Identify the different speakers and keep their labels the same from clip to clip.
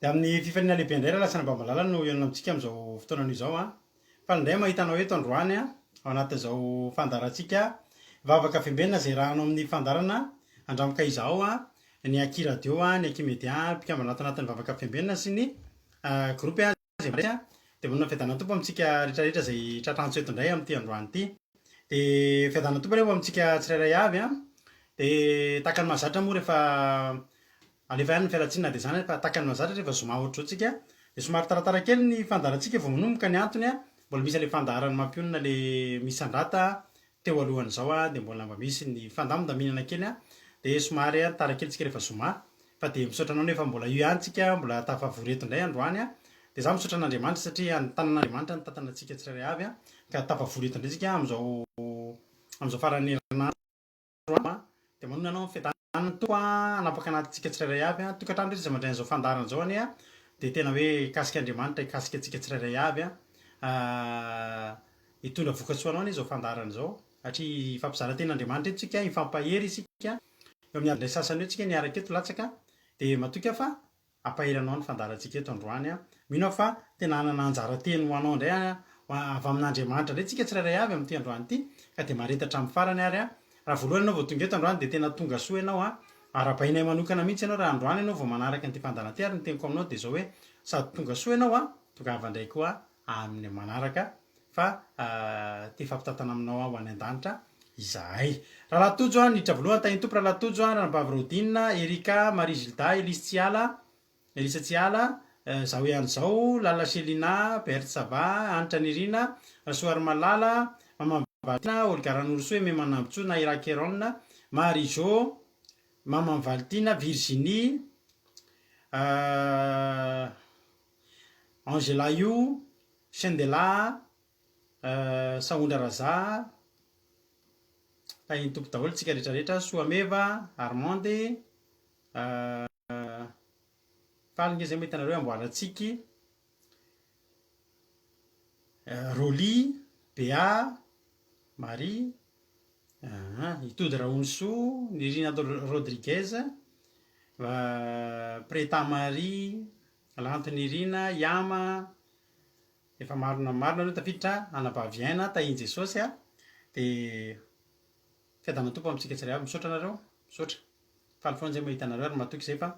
Speaker 1: Dia amin'ny fifaliana lehibe indray Rahalahy Sanabamalala no hihaonana amintsika amin'izao fotoana anio izao an. Faly indray mahita anao eto androany an, ao anatin'izao fandaharantsika Vavaka Fiambenana izay iarahanao amin'ny fandaharana Andramoka Izao an, ny Aky Radio an, ny Aky Media, mpikambana ato anatin'ny Vavaka Fiambenana sy ny groupe izay mandray an. Dia vonona fiadanan'ny Tompo amintsika rehetra rehetra izay tratra antso eto indray amin'ity androany ity. Dia fiadanan'ny Tompo anie ho amintsika tsirairay avy an. Dia tahaka ny mahazatra moa rehefa Alefa ihany ny fialantsiny na dia izany aza fa tahaka ny mahazatra rehefa zoma ohatr'izao tsika dia somary taratara kely ny fandaharantsika vao manomboka ny antony a, mbola misy an'ilay fandaharana mampionona le misandrata teo alohan'izao a, dia mbola mba misy ny fandamindaminana kely a, dia somary tara kely tsika rehefa zoma fa dia misaotra anao nefa mbola io ihany tsika mbola tafavory eto indray androany a, dia za misaotra an'Andriamanitra satria ny tanan'Andriamanitra nitantana antsika tsirairay avy a, ka tafavory eto indray tsika amin'izao amin'izao faran'ny herinandro. Roma, dia manonona anao ny fiadanan'ny Tompo hanapaka anatintsika tsirairay avy an, tokantrano rehetra izay mandray an'izao fandaharana izao anie an, dia tena hoe hikasika Andriamanitra, hikasika antsika tsirairay avy an, hitondra vokatsoa anao anie izao fandaharana izao, satria hifampizara tena Andriamanitra eto isika, hifampahery isika, eo amin'ny adin'ny iray sasany eo tsika niaraka eto latsaka, dia matoky aho fa Hampahery anao ny fandaharantsika eto androany aho. Mino aho fa tena hanana anjara teny ho anao indray avy amin'Andriamanitra indray tsika tsirairay avy amin'ity androany ity, ka dia mahareta hatramin'ny farany ary aho. Raha voalohany ianao vao tonga eto androany dia tena tonga soa ianao an. Arahabainay manokana mihitsy ianao raha androany ianao vao manaraka an'ity fandaharana ity ary ny teniko aminao dia izao hoe sady tonga soa ianao an, tongava indray koa amin'ny manaraka fa te hifampitantana aminao aho any an-danitra izahay. Rahalahy Tojo a, niditra voalohany tahin'ny Tompo Rahalahy Tojo a, Ranabavy Rodine, Erika, Marie Gilda, Elise Tsiala, Elisa Tsiala, Zaho ihany izao, Lala Chelina, Berthe Sava, Hanitra Nirina, Rasoarimalala, Maman Valtina, Olga Ranorosoa, Aimé Manambotsoa, Naira Keron, Marie Jo, Maman Valtina, Virginie, Angela Io, Chendela, Sahondra Raza, Tahin'ny Tompo daholo tsika rehetra rehetra, Soameva, Armande, faly nge zay mahita anareo Amboaratsiky, Rolly, Bea, Marie, Itody Rahonisoa, Nirina Rodriguez, Preta Marie, Lanto Nirina, Yama, efa marina marina aloha tafiditra anabavy aina tahin'i Jesosy a, dia fiadanan'ny Tompo amintsika tsirairay avy, misaotra anareo, misaotra, faly foana zay mahita anareo ary matoky zay fa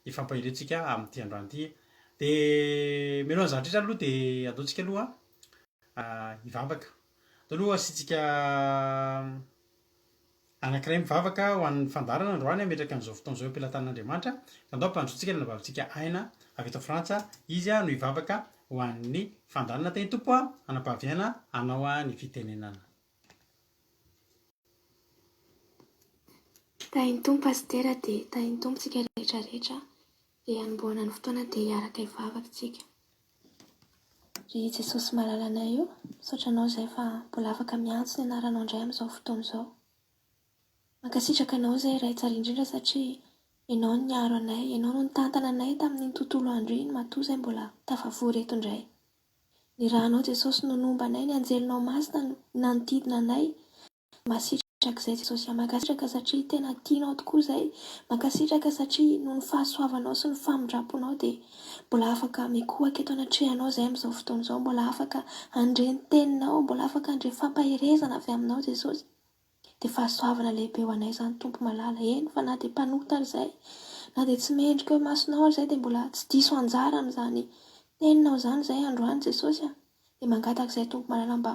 Speaker 1: hifampahery tsika amin'ity androany ity, dia mialohan'ny zavatra rehetra aloha dia andao tsika aloha hivavaka, andao aloha asiantsika Anankiray mivavaka ho an'ny fandaharana androany hametraka an'izao fotoana izao eo am-pelatanan'Andriamanitra, ka andao ampandrosoantsika ny anabavintsika Aina avy eto Frantsa, izy no hivavaka ho an'ny fandaharana Tahin'ny Tompo anabavy Aina anao ny fitenenana.
Speaker 2: Tahin'ny Tompo Pasitera dia tahin'ny Tompo tsika rehetra rehetra dia hanombohana ny fotoana dia hiaraka hivavaka tsika. Ry Jesosy malalanay o, misaotra Anao izahay fa mbola afaka miantso ny anaranao indray amin'izao fotoana izao. Mankasitraka Anao izahay Ray tsara indrindra satria Ianao no niaro anay, Ianao no nitantana anay tamin'iny tontolo andro iny matoa izahay mbola tafavory eto indray. Ny rànao Jesosy no nomba anay, ny anjelinao masina no nanodidina anay Masitraka izay Jesosy a! Mankasitraka satria tena tianao tokoa izay, mankasitraka satria noho ny fahasoavanao sy ny famindramponao dia mbola afaka mikohaka eto anatrehanao izay amin'izao fotoana izao, mbola afaka handre ny teninao, mbola afaka handre fampaherezana avy aminao Jesosy. Dia fahasoavana lehibe ho anay izany Tompo malala, eny fa na dia mpanota ary izay, na dia tsy mendrika eo imasonao ary izay dia mbola tsy diso anjara amin'izany teninao izany izay androany Jesosy a! Dia mangataka izay Tompo malala mba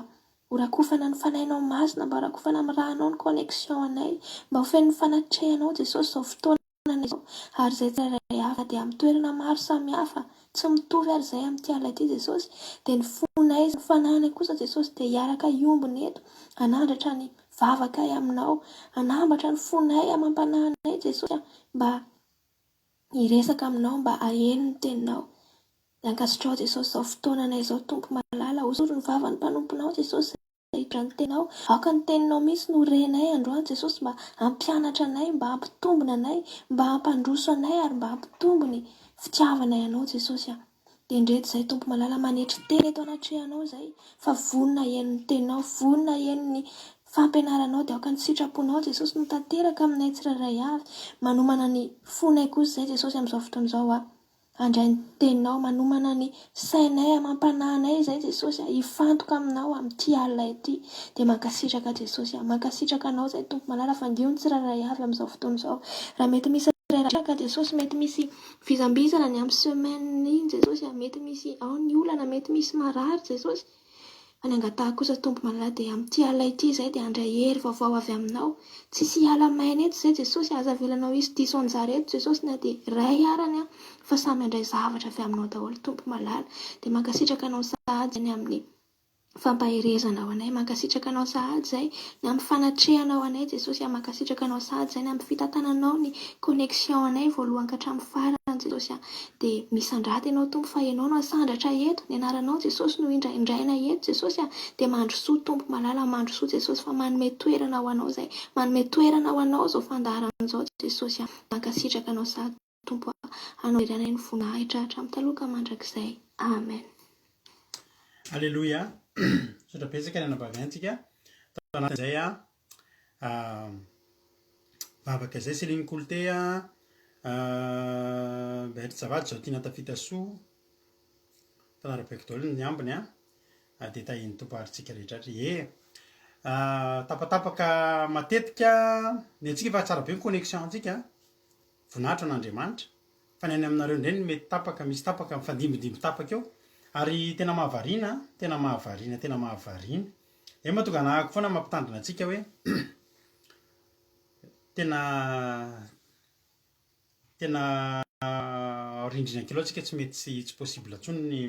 Speaker 2: ho rakofana ny Fanahinao Masina, mba ho rakofana amin'ny rànao ny connexion anay, mba ho feno ny fanatrehanao Jesosy izao fotoana izao, ary izay tsirairay avy na dia amin'ny toerana maro samihafa tsy mitovy ary izay amin'ity alina ity Jesosy, dia ny fonay sy ny fanahinay kosa Jesosy dia hiaraka hiombona eto, hanandratra ny vavakay aminao, hanambatra ny fonay amam-panahinay Jesosy mba hiresaka aminao mba haheno ny teninao. Dia ankasitraho Jesosy izao fotoananay izao Tompo malala, hosory ny vavan'ny mpanomponao Jesosy izay hiditra ny teninao, aoka ny teninao mihitsy no renay androany Jesosy mba hampianatra anay, mba hampitombina anay, mba hampandroso anay ary mba hampitombo ny fitiavanay anao Jesosy a. Dia indreto izay Tompo malala manetry tena eto anatrehanao izay fa vonona heno ny teninao, vonona heno ny fampianaranao dia aoka ny sitraponao Jesosy no tanteraka aminay tsirairay avy, manomana ny fonay kosa izay Jesosy amin'izao fotoana izao a. Handray ny teninao, manomana ny sainay amam-panahinay izay Jesosy a, hifantoka aminao amin'ity alina ity. Dia mankasitraka Jesosy a, mankasitraka anao izay Tompo malala, vangio ny tsirairay avy amin'izao fotoana izao. Raha mety misy reraka Jesosy, mety misy vizambizana ny amin'ny semaine iny Jesosy a, mety misy ao ny olana, mety misy marary Jesosy. Fa ny angatahako kosa Tompo malala dia amin'ity alina ity izahay dia handray hery vaovao avy aminao. Tsisy hiala maina eto izay Jesosy, aza avelanao hisy diso anjara eto Jesosy na dia iray arany an, fa samy handray zavatra avy aminao daholo Tompo malala. Dia mankasitraka anao sahady izay ny amin'ny fampaherezanao anay, mankasitraka anao sahady izay ny amin'ny fanatrehanao anay Jesosy a, mankasitraka anao sahady izay ny amin'ny fitantananao ny connexion anay voalohany ka hatramin'ny farany Jesosy a. Dia misandrata Ianao Tompo fa Ianao no asandratra eto, ny anaranao Jesosy no indraindraina eto Jesosy a, dia mandrosoa Tompo malala, mandrosoa Jesosy fa manome toerana ho Anao izay, manome toerana ho Anao izao fandaharana izao Jesosy a, mankasitraka Anao sahady Tompo a, Anao irery ihany ny voninahitra hatramin'ny taloha ka mandrakizay, Amen.
Speaker 1: Aleloia! Misaotra betsaka ny anabavy antsika tao anatin'izay vavaka izay. Céline Koulte a, Berthe Zavady zao tiana tafita soa, Tanarabeky daholo ny ambiny a, dia tahian'ny Tompo ary tsika rehetra ary. Ie, tapatapaka matetika ny antsika fa tsara be ny connexion antsika, voninahitra ho an'Andriamanitra. Fa ny any aminareo indray no mety tapaka, misy tapaka mifandimbindimby tapaka eo. Ary tena mahavariana, tena mahavariana, tena mahavariana. Izay mahatonga anahako foana mampitandrina antsika hoe tena tena rindrina kely ao tsika tsy mety tsy tsy possible intsony ny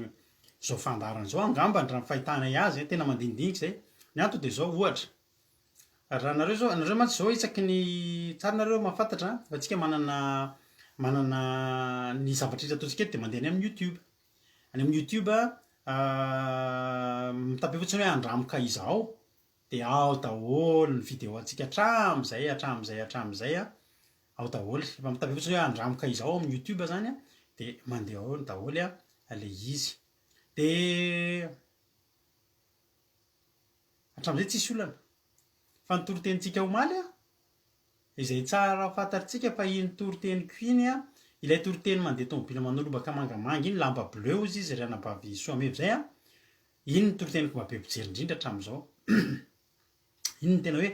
Speaker 1: izao fandaharana izao angambany raha ny fahitanay azy, tena mandinidinika izay. Ny antony dia izao ohatra, Raha nareo zao, nareo mantsy zao isaky ny, tsara nareo mahafantatra fa tsika manana manana ny zavatra rehetra ataontsika eto dia mandeha any amin'ny youtube, any amin'ny youtube mi-taper fotsiny hoe andramo ka izao dia ao daholo ny video antsika hatramin'izay hatramin'izay hatramin'izay an, ao daholo, efa mi-taper fotsiny hoe andramo ka izao ao amin'ny youtube zany an dia mandeha ao daholo ilay izy, dia. Hatramin'izay tsisy olana. Fa ny toritenintsika omaly an, izay tsara fantatritsika fa iny toriteniko iny an, ilay toriteny mandeha tomobila manao lobaka mangamanga iny, lamba bleu hozy izy ry anabavy Soameva izay an, iny ny toriteniko mba be mpijery indrindra hatramin'izao. Iny no tena hoe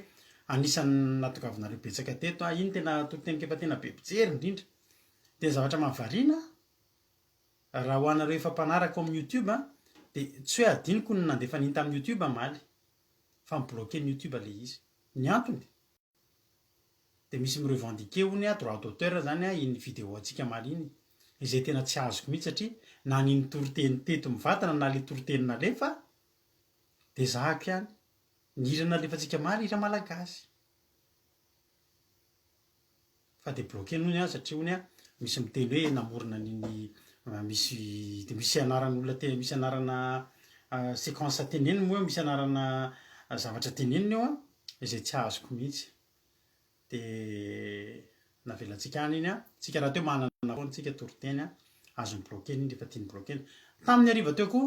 Speaker 1: anisan'ny nahatongavanareo betsaka teto an, iny tena toriteniko efa tena be mpijery indrindra. Dia ny zavatra mahavariana an, Raha ho anareo efa mpanaraka ao amin'ny youtube dia tsy hoe adinoko ny nandefa an'iny tamin'ny youtube amaly fa mi-bloquer ny youtube ilay izy. Ny antony dia misy mi-revendiquer hono hoe droit d'auteur zany iny vidéo antsika amaly iny izay tena tsy azoko mihitsy satria na ny nitoriteny teto mivantana na ilay toriteny nalefa dia zahako ihany. Ny hira nalefantsika amaly hira malagasy. Fa dia bloquer hono aho satria hono misy miteny hoe namorona an'iny misy dia misy anaran'olona te misy anarana séquence teneniny moa eo, misy anarana zavatra teneniny eo an, izay tsy azoko mihitsy. Dia navelantsika any iny an, tsika rahateo manana foana tsika toriteny an, azony bloquer-na iny rehefa tiany bloquer-na. Tamin'ny hariva teo koa,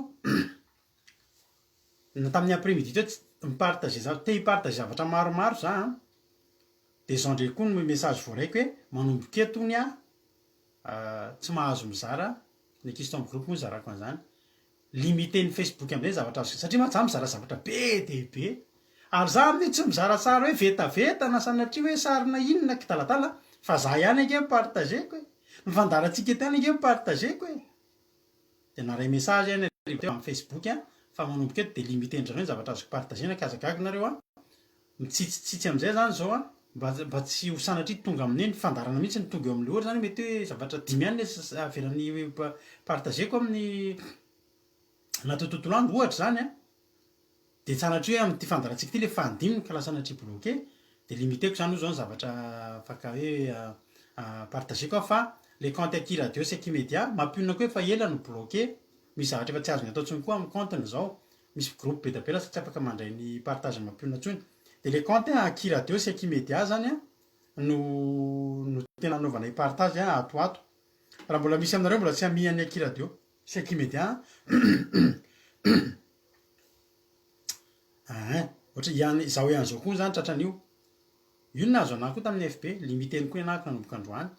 Speaker 1: na tamin'ny après midi teo, mi-partager zavatra, te hi-partager zavatra maromaro za an, Dia izao indray koa ny message voaraiko hoe manomboka eto hono aho tsy mahazo mizara, ny ankizy tao amin'ny groupe moa nizarako an'izany, limiter-n'ny facebook amin'izay ny zavatra azoko satria mantsy za mizara zavatra be dia be, ary za amin'io tsy mizara sary hoe vetaveta na sanatria hoe sarina inona kidaladala fa za ihany ange no partager-ko e, ny fandaharantsika eto ihany ange no partager-ko e. Dia naharay message aho ny hariva teo amin'ny facebook fa manomboka eto dia limiter-ndry zareo ny zavatra azoko partager-na ka aza gaga nareo an! Mitsitsitsitsy amin'izay zany izao an, mba mba tsy ho sanatria tonga amin'ny hoe ny fandaharana mihitsy no tonga eo amin'ilay ohatra zany hoe mety hoe zavatra dimy ihany le avelan'ny partager-ko amin'ny anatin'ny tontolo andro ohatra izany an, dia sanatria hoe amin'ity fandaharantsika ity ilay fahadiminy ka lasa sanatria bloqué dia limiter-ko zany hoy izao ny zavatra afaka hoe partager-ko aho fa le compte aky radio sy aky media mampionona koa efa ela no bloqué, misy zavatra efa tsy azony atao intsony koa amin'ny compte-ny izao. Misy groupe be dia be lasa tsy afaka mandray ny partage mampionona intsony. Dia le compte Aky radio sy Aky media zany an no no tena anaovanay partage an ato ho ato. Raha mbola misy aminareo mbola tsy ami an'i Aky radio sy Aky media an Ain, ohatra ihany izaho ihany izao koa zany tratran'io. Io no nahazo anah koa tamin'ny FB, limiter-ny koa ianah nanomboka androany.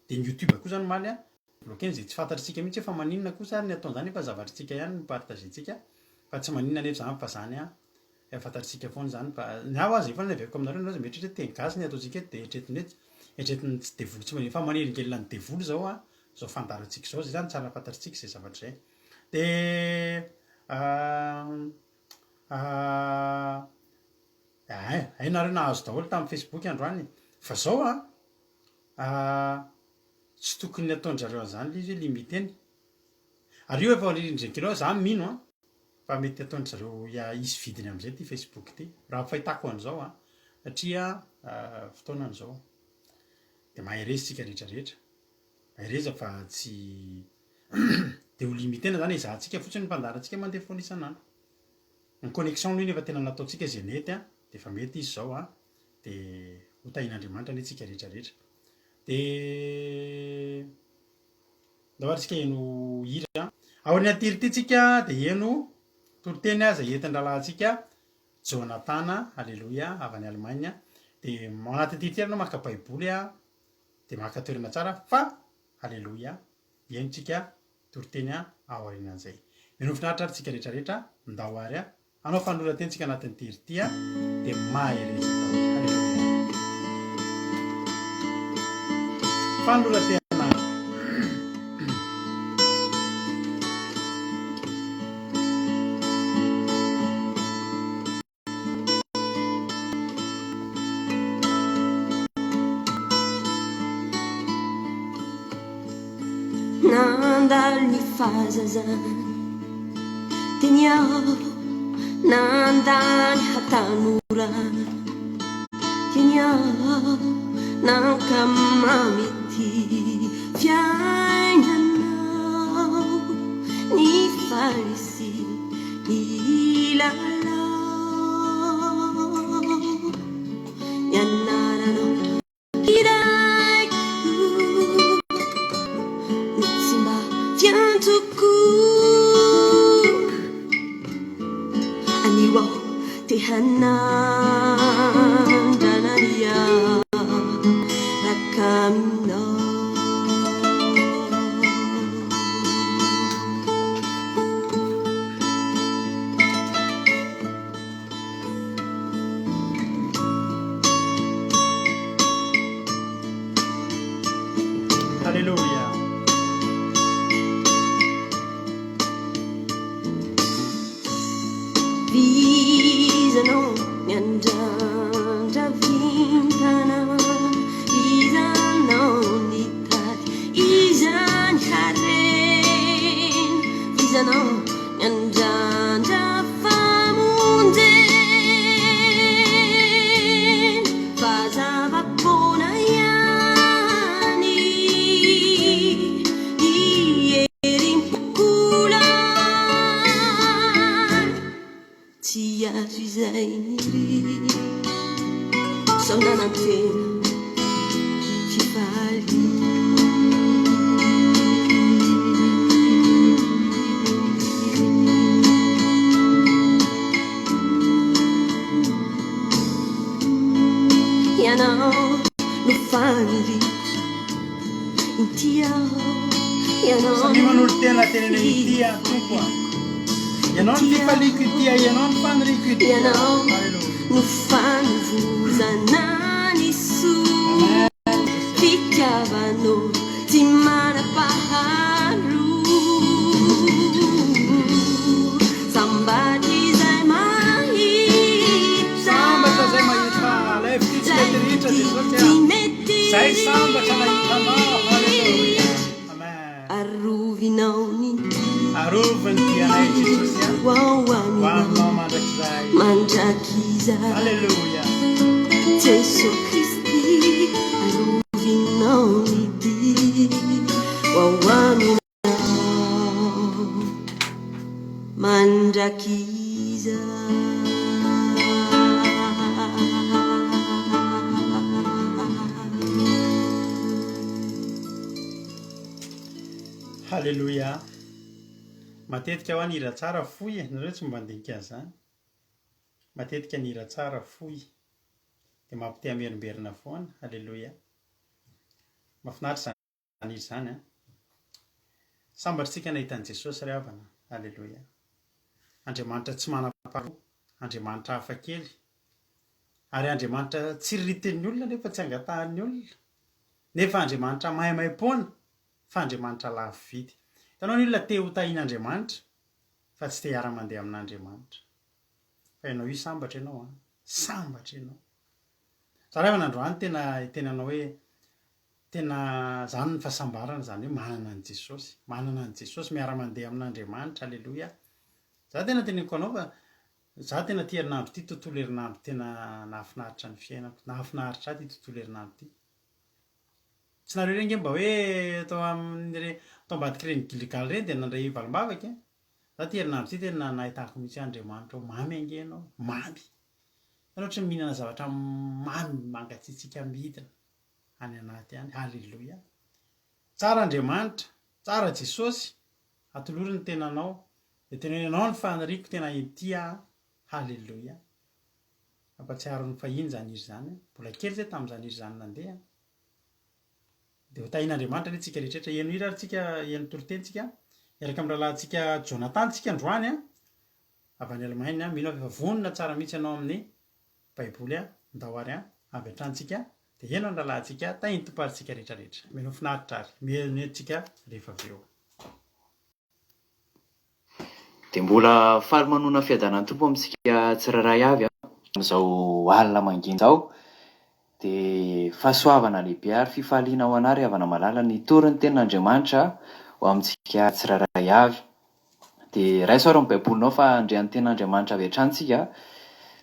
Speaker 1: Dia ny youtube koa zany omaly an. Bloquer-ny izay tsy fantatr'tsika mihitsy hoe fa maninona kosa ary ny ataon'izany nefa zavatr'tsika ihany no partager-tsika fa tsy maninona anefa izany fa izany an efa fantatr'tsika foana izany fa ny ahy ho'a izay foana ny averiko aminareo nareo aza mieritreritra hoe teny gasy ny ataontsika eto dia eritreretin'ny hoe eritreretin'ny tsy devoly tsy maninona fa manelingelina ny devoly izao an izao fandaharantsika izao izay izany tsara fantatr'tsika izay zavatra izay dia Hay, hay nareo nahazo daholo tamin'ny Facebook androany fa zao an, tsy tokony ataon-dry zareo an'izany ilay izy hoe limiter-ny. Ary io efa indrindra za mino an, fa mety ataon-dry zareo hisy vidiny amin'izay ity Facebook ity, raha ny fahitako an'izao an, satria fotoanany izao. Dia mahereza isika rehetra rehetra, mahereza fa tsy dia ho limiter-na izany e, ezahantsika fotsiny ny fandaharantsika mandeha foana isan'andro. Ny connexion aloha iny efa tena nataontsika izay nety an, dia efa mety izy izao an, dia ho tahian'Andriamanitra anie tsika rehetra rehetra. Dia ndao ary tsika heno hira. Aorian'ity hira ity tsika dia heno toriteny izay entin-drahalahintsika Jonathan, aleloia, avy any Allemagne. Dia ao anatin'ity hira ity ianao maka baiboly an, dia maka toerana tsara fa aleloia, heno tsika toriteny aorianan'izay. Mino finaritra ary tsika rehetra rehetra, ndao ary hanao fanoloran-teny tsika anatin'ity hira ity dia mahereza daholo. Haleloia. Fanoloran-tena.
Speaker 3: Nandalo ny fahazazana teny aho, nandany hatanorana teny aho, nankamamy ity fiainana nifaly sy Nilalao ny anaranao hiraiko no tsy mba fiantsoko. Anio aho te hanandrana ny hiaraka aminao.
Speaker 1: Haleloia.
Speaker 3: Vizanao miandrandra vintana, vizanao nitady izany harena, vizanao miandrandra famonjena, fa zava-poana ihany ny herim-poko lany. Tsy azo izay niriko Sao nanantena fifaliana. Ianao no faniriako Inty aho ianao
Speaker 1: Samia manolo-tena teneno ity aho Tompo a. Ianao no fifaliako ity aho, Ianao no faniriako ity aho.
Speaker 3: Ianao
Speaker 1: Haleloia.
Speaker 3: no fanovozana ny soa
Speaker 1: Amen Jesosy a.
Speaker 3: Fitiavanao tsy manam-paharoa Sambatra izay mahita
Speaker 1: Sambatra izay mahita Alaivo ty tsy
Speaker 3: Ilay
Speaker 1: mety ritra
Speaker 3: fitia
Speaker 1: Jesosy a.
Speaker 3: tsy mety
Speaker 1: Zay sambatra nahita anao. Haleloia.
Speaker 3: ritra
Speaker 1: Amen.
Speaker 3: Arovinao ny
Speaker 1: Arovy ny dianay Jesosy a.
Speaker 3: Ho ao
Speaker 1: Ho
Speaker 3: aminao
Speaker 1: aminao mandrakizay.
Speaker 3: mandrakizay.
Speaker 1: Alléluia.
Speaker 3: Jeso Kristy arovinao ny dia ho ao aminao mandrakizay.
Speaker 1: Haleloia. Matetika hoa ny hira tsara fohy e, nareo tsy mba mandinika an'izany. Matetika ny hira tsara fohy dia mampite hamerimberina foana. Haleloia. Mahafinaritra izany hira izany an. Sambatra isika nahita an'i Jesosy ry havana. Aleloia. Andriamanitra tsy manam-paharoa, Andriamanitra hafa kely, ary Andriamanitra tsiriritin'ny olona nefa tsy angatahan'ny olona, nefa Andriamanitra maimaim-poana fa Andriamanitra lafo vidy. Hitanao ny olona te ho tahian'Andriamanitra fa tsy te hiara-mandeha amin'Andriamanitra. Fa ianao io sambatra ianao an! Sambatra ianao. Za ry havana androany tena hiteny anao hoe tena zany ny fahasambarana zany hoe manana an'i Jesosy, manana an'i Jesosy, miara-mandeha amin'Andriamanitra, aleloia. Za tena teneniko anao fa za tena ty herinandro ty tontolo herinandro tena nahafinaritra ny fiainako, nahafinaritra ahy ty tontolo herinandro ty. Tsy nareo ireny nge mba hoe tao amin'ireny tao ambadik'ireny Gilgal ireny dia nandray valim-bavaka e. Za ty herinandro ty tena nahitako mihitsy hoe Andriamanitra ô mamy ange ianao, mamy. Hitanao ohatran'ny mihinana zavatra mamy mangatsiatsiaka midina any anaty any. Haleloia. Tsara Andriamanitra, tsara Jesosy, atolory ny tenanao. Dia teneno ianao ny faniriako tena ety aho. Haleloia. Mampatsiaro ny fahiny izany hira izany. Mbola kely zay tamin'izany hira izany nandeha. Dia ho tahian'Andriamanitra anie tsika rehetra rehetra. Heno hira ary tsika, heno toriteny tsika. Hiaraka amin'ny rahalahintsika Jonathan tsika androany an. Avy any Allemagne an. Mino aho fa efa vonona tsara mihitsy ianao amin'ny Baiboly an. Ndao ary an. Avy hatrany tsika. Dia heno ny rahalahintsika. Tahin'ny Tompo ary tsika rehetra rehetra. Mino finaritra ary. Mihaino eto tsika rehefa avy eo.
Speaker 4: Dia mbola faly manona fiadanan'ny Tompo amintsika tsirairay avy amin'izao alina mangina izao. Dia fahasoavana lehibe ary fifaliana ho anà ry havana malala ny hitory ny tenin'Andriamanitra ho amintsika tsirairay avy. Dia raiso ary ny Baibolinao fa handre ny tenin'Andriamanitra avy hatrany isika.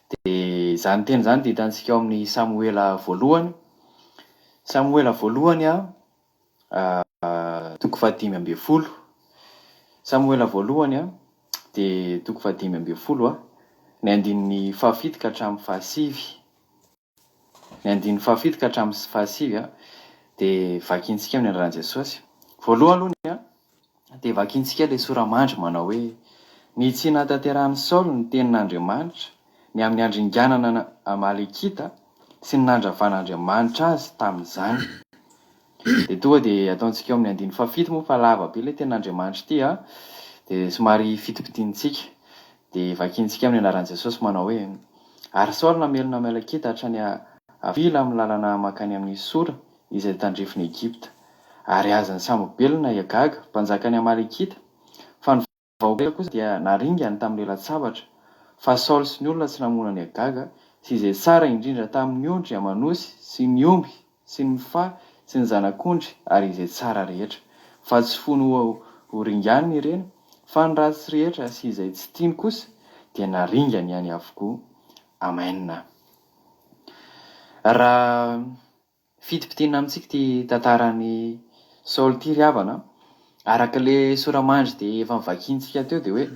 Speaker 4: Dia izany teny izany dia hitantsika ao amin'ny Samoela voalohany. Samoela voalohany Toko fahadimy ambin'ny folo. Samoela voalohany dia toko fahadimy ambin'ny folo, ny andininy fahafito ka hatramin'ny fahasivy. Ny andininy fahafito ka hatramin'ny fahasivy dia vakintsika amin'ny anaran'i Jesosy. Voalohany aloha dia vakintsika ilay sora-mandry manao hoe, Ny tsy nahatanterahan'i Saoly ny tenin'Andriamanitra ny amin'ny handringanana ny Amalekita sy ny nandravan'Andriamanitra azy tamin'izany. Dia tonga dia ataontsika eo amin'ny andininy fahafito moa fa lava be ilay tenin'Andriamanitra ity an, dia somary fitipitinintsika. Dia vakintsika amin'ny anaran'i Jesosy manao hoe, Ary Saoly namelona Amalekita hatrany Havila amin'ny lalana mankany amin'i Sora izay tandrifin'i Egypta. Ary azon'i Samobelona i Agaga, mpanjakan'ny Amalekita, fa ny vahoaka kosa dia naringany tamin'ny lelan-tsabatra, fa Saoly sy ny olona tsy namono an'i Agaga, sy izay tsara indrindra tamin'ny ondry aman'osy sy ny omby sy ny mifahy sy ny zanak'ondry ary izay tsara rehetra, fa tsy fony ho ringaniny ireny, fa ny ratsy rehetra sy izay tsy tiany kosa dia naringany ihany avokoa. Amen. Raha Fitipitiana amintsika ity tantaran'i Saoly ity ry havana a. Araka ilay sora-mandry dia efa novakiantsika teo dia hoe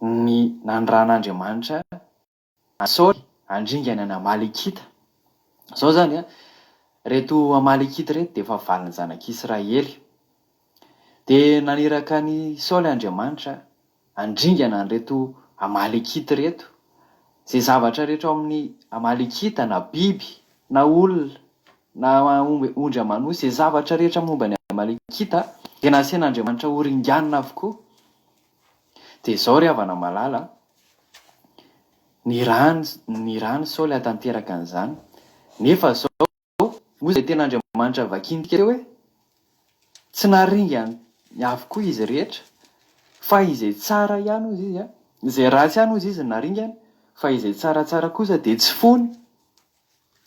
Speaker 4: ny nanirahan'Andriamanitra an'i Saoly handringana ny Amalekita. Izao izany an, ireto Amalekita ireto dia efa valin'ny zanak'Israely. Dia naniraka an'i Saoly Andriamanitra handringana an'ireto Amalekita ireto. Izay zavatra rehetra ao amin'ny Amalekita, na biby, na olona, na omby, ondry aman'osy, izay zavatra rehetra momba ny Amalekita, dia nasian'Andriamanitra horinganina avokoa. Dia izao ry havana malala a, nirahany, nirahany Saoly hahatanteraka an'izany. Nefa izao, Moa izay tena Andriamanitra vakintsika teo hoe, Tsy naringany avokoa izy rehetra, fa izay tsara ihany hozy izy, izay ratsy ihany hozy izy no naringany, fa izay tsaratsara kosa dia tsy fony,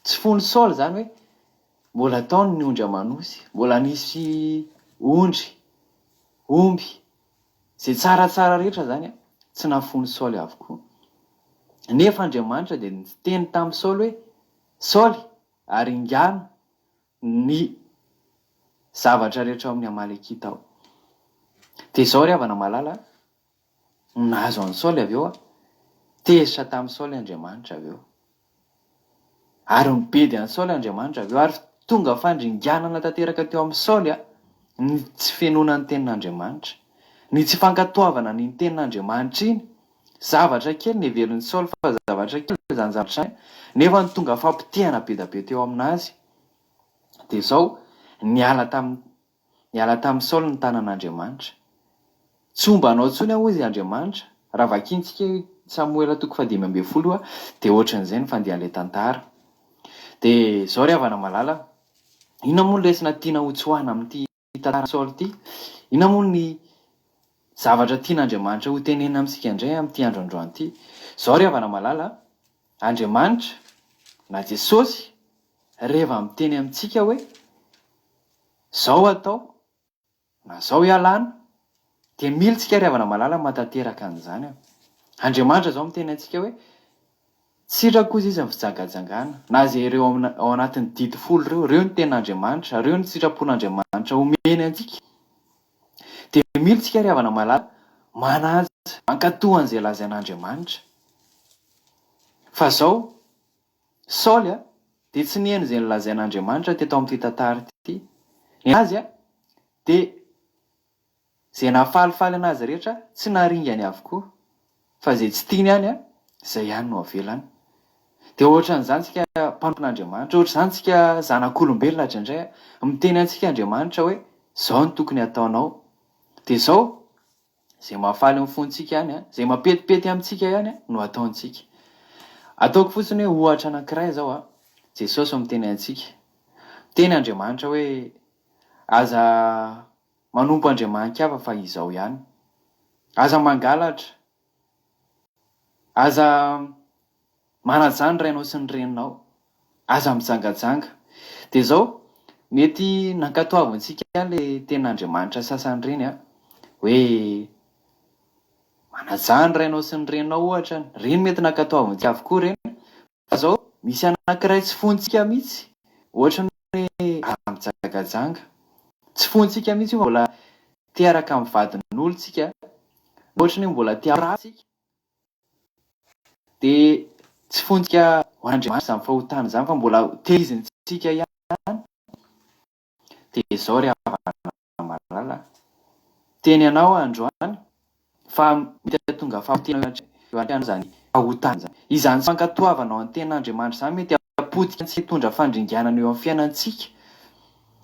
Speaker 4: tsy fony Saoly izany hoe, mbola tao ny ondry aman'osy, mbola nisy ondry, omby, izay tsaratsara rehetra izany tsy nafoin'i Saoly avokoa. Nefa Andriamanitra dia niteny tamin'i Saoly hoe, Saoly, aringano ny zavatra rehetra ao amin'ny Amalekita ao. Dia izao ry havana malala, nahazo an'i Saoly avy eo aho. Tezitra tamin'i Saoly Andriamanitra avy eo. Ary nibedy an'i Saoly Andriamanitra avy eo, ary tonga fandringanana tanteraka teo amin'i Saoly ny tsy finoana ny tenin'Andriamanitra, ny tsy fankatoavana an'iny tenin'Andriamanitra iny. Zavatra kely neverin'i Saoly fa zavatra kely izany zavatra izany, nefa ny tonga fampotehana be dia be teo aminazy dia izao, niala tamin'ny. Niala tamin'i Saoly ny tanan'Andriamanitra. Tsy homba anao intsony aho hozy Andriamanitra. Raha vakintsika io Samoela toko fahadimy ambin'ny folo io dia ohatran'izay ny fandehan'ilay tantara. Dia izao ry havana malala, inona moa ny lesona tiana hotsoahina amin'ity tantaran'i Saoly ity? Inona moa ny zavatra tian'Andriamanitra hotenenina amintsika indray amin'ity andro androany ity? Izao ry havana malala, Andriamanitra na Jesosy reva miteny amintsika hoe zao atao na zao ialana dia mila tsika ry havana malala mahatanteraka an'izany an. Andriamanitra zao miteny antsika hoe tsy sitrako hozy izy ny fijangajangana na izay ireo ao anatin'ny didy folo ireo, ireo ny tenin'Andriamanitra, ireo ny sitrapon'Andriamanitra omeny antsika. Dia mila tsika ry havana malala manaja, mankatò an'izay lazain'Andriamanitra. Fa zao, Saoly a, dia tsy niheno izay nolazain'Andriamanitra teto amin'ity tantara ity. Ny azy a, dia izay nahafalifaly an'azy rehetra tsy naringany avokoa, fa izay tsy tiany ihany a, izay ihany no avelany. Dia ohatran'izany isika mpanompon'Andriamanitra, ohatr'izany isika zanak'olombelona indraindray a, miteny antsika Andriamanitra hoe izao no tokony hataonao. Dia izao, Izay mahafaly ny fontsika ihany, izay mampetipety amintsika ihany no ataontsika. Ataoko fotsiny hoe ohatra anankiray izao a, Jesosy miteny antsika. Miteny Andriamanitra hoe aza manompo andriamani-kafa fa izao ihany. Aza mangalatra. Aza Manajà ny rainao sy ny reninao. Aza mijangajanga. Dia izao, mety nankatoavintsika ihany ilay tenin'Andriamanitra sasany ireny an, hoe manajà ny rainao sy ny reninao ohatra, ireny mety nankatoavintsika avokoa ireny, fa izao misy anankiray tsy fointsika mihitsy, ohatra ny hoe aza mijangajanga. Tsy fointsika mihitsy io fa mbola te hiaraka amin'ny vadin'olona tsika, ohatra ny hoe mbola te hampirafy tsika. Dia tsy fontsika ho an'Andriamanitra izany fahotana izany fa mbola tehizintsika ihany. Dia izao ry havana malala, miteny anao aho androany fa mety hahatonga fahotana eo anatrehanao izany fahotana izany. Izany tsy fankatoavanao ny tenin'Andriamanitra izany mety hapotika antsika hitondra fandringanana eo amin'ny fiainantsika.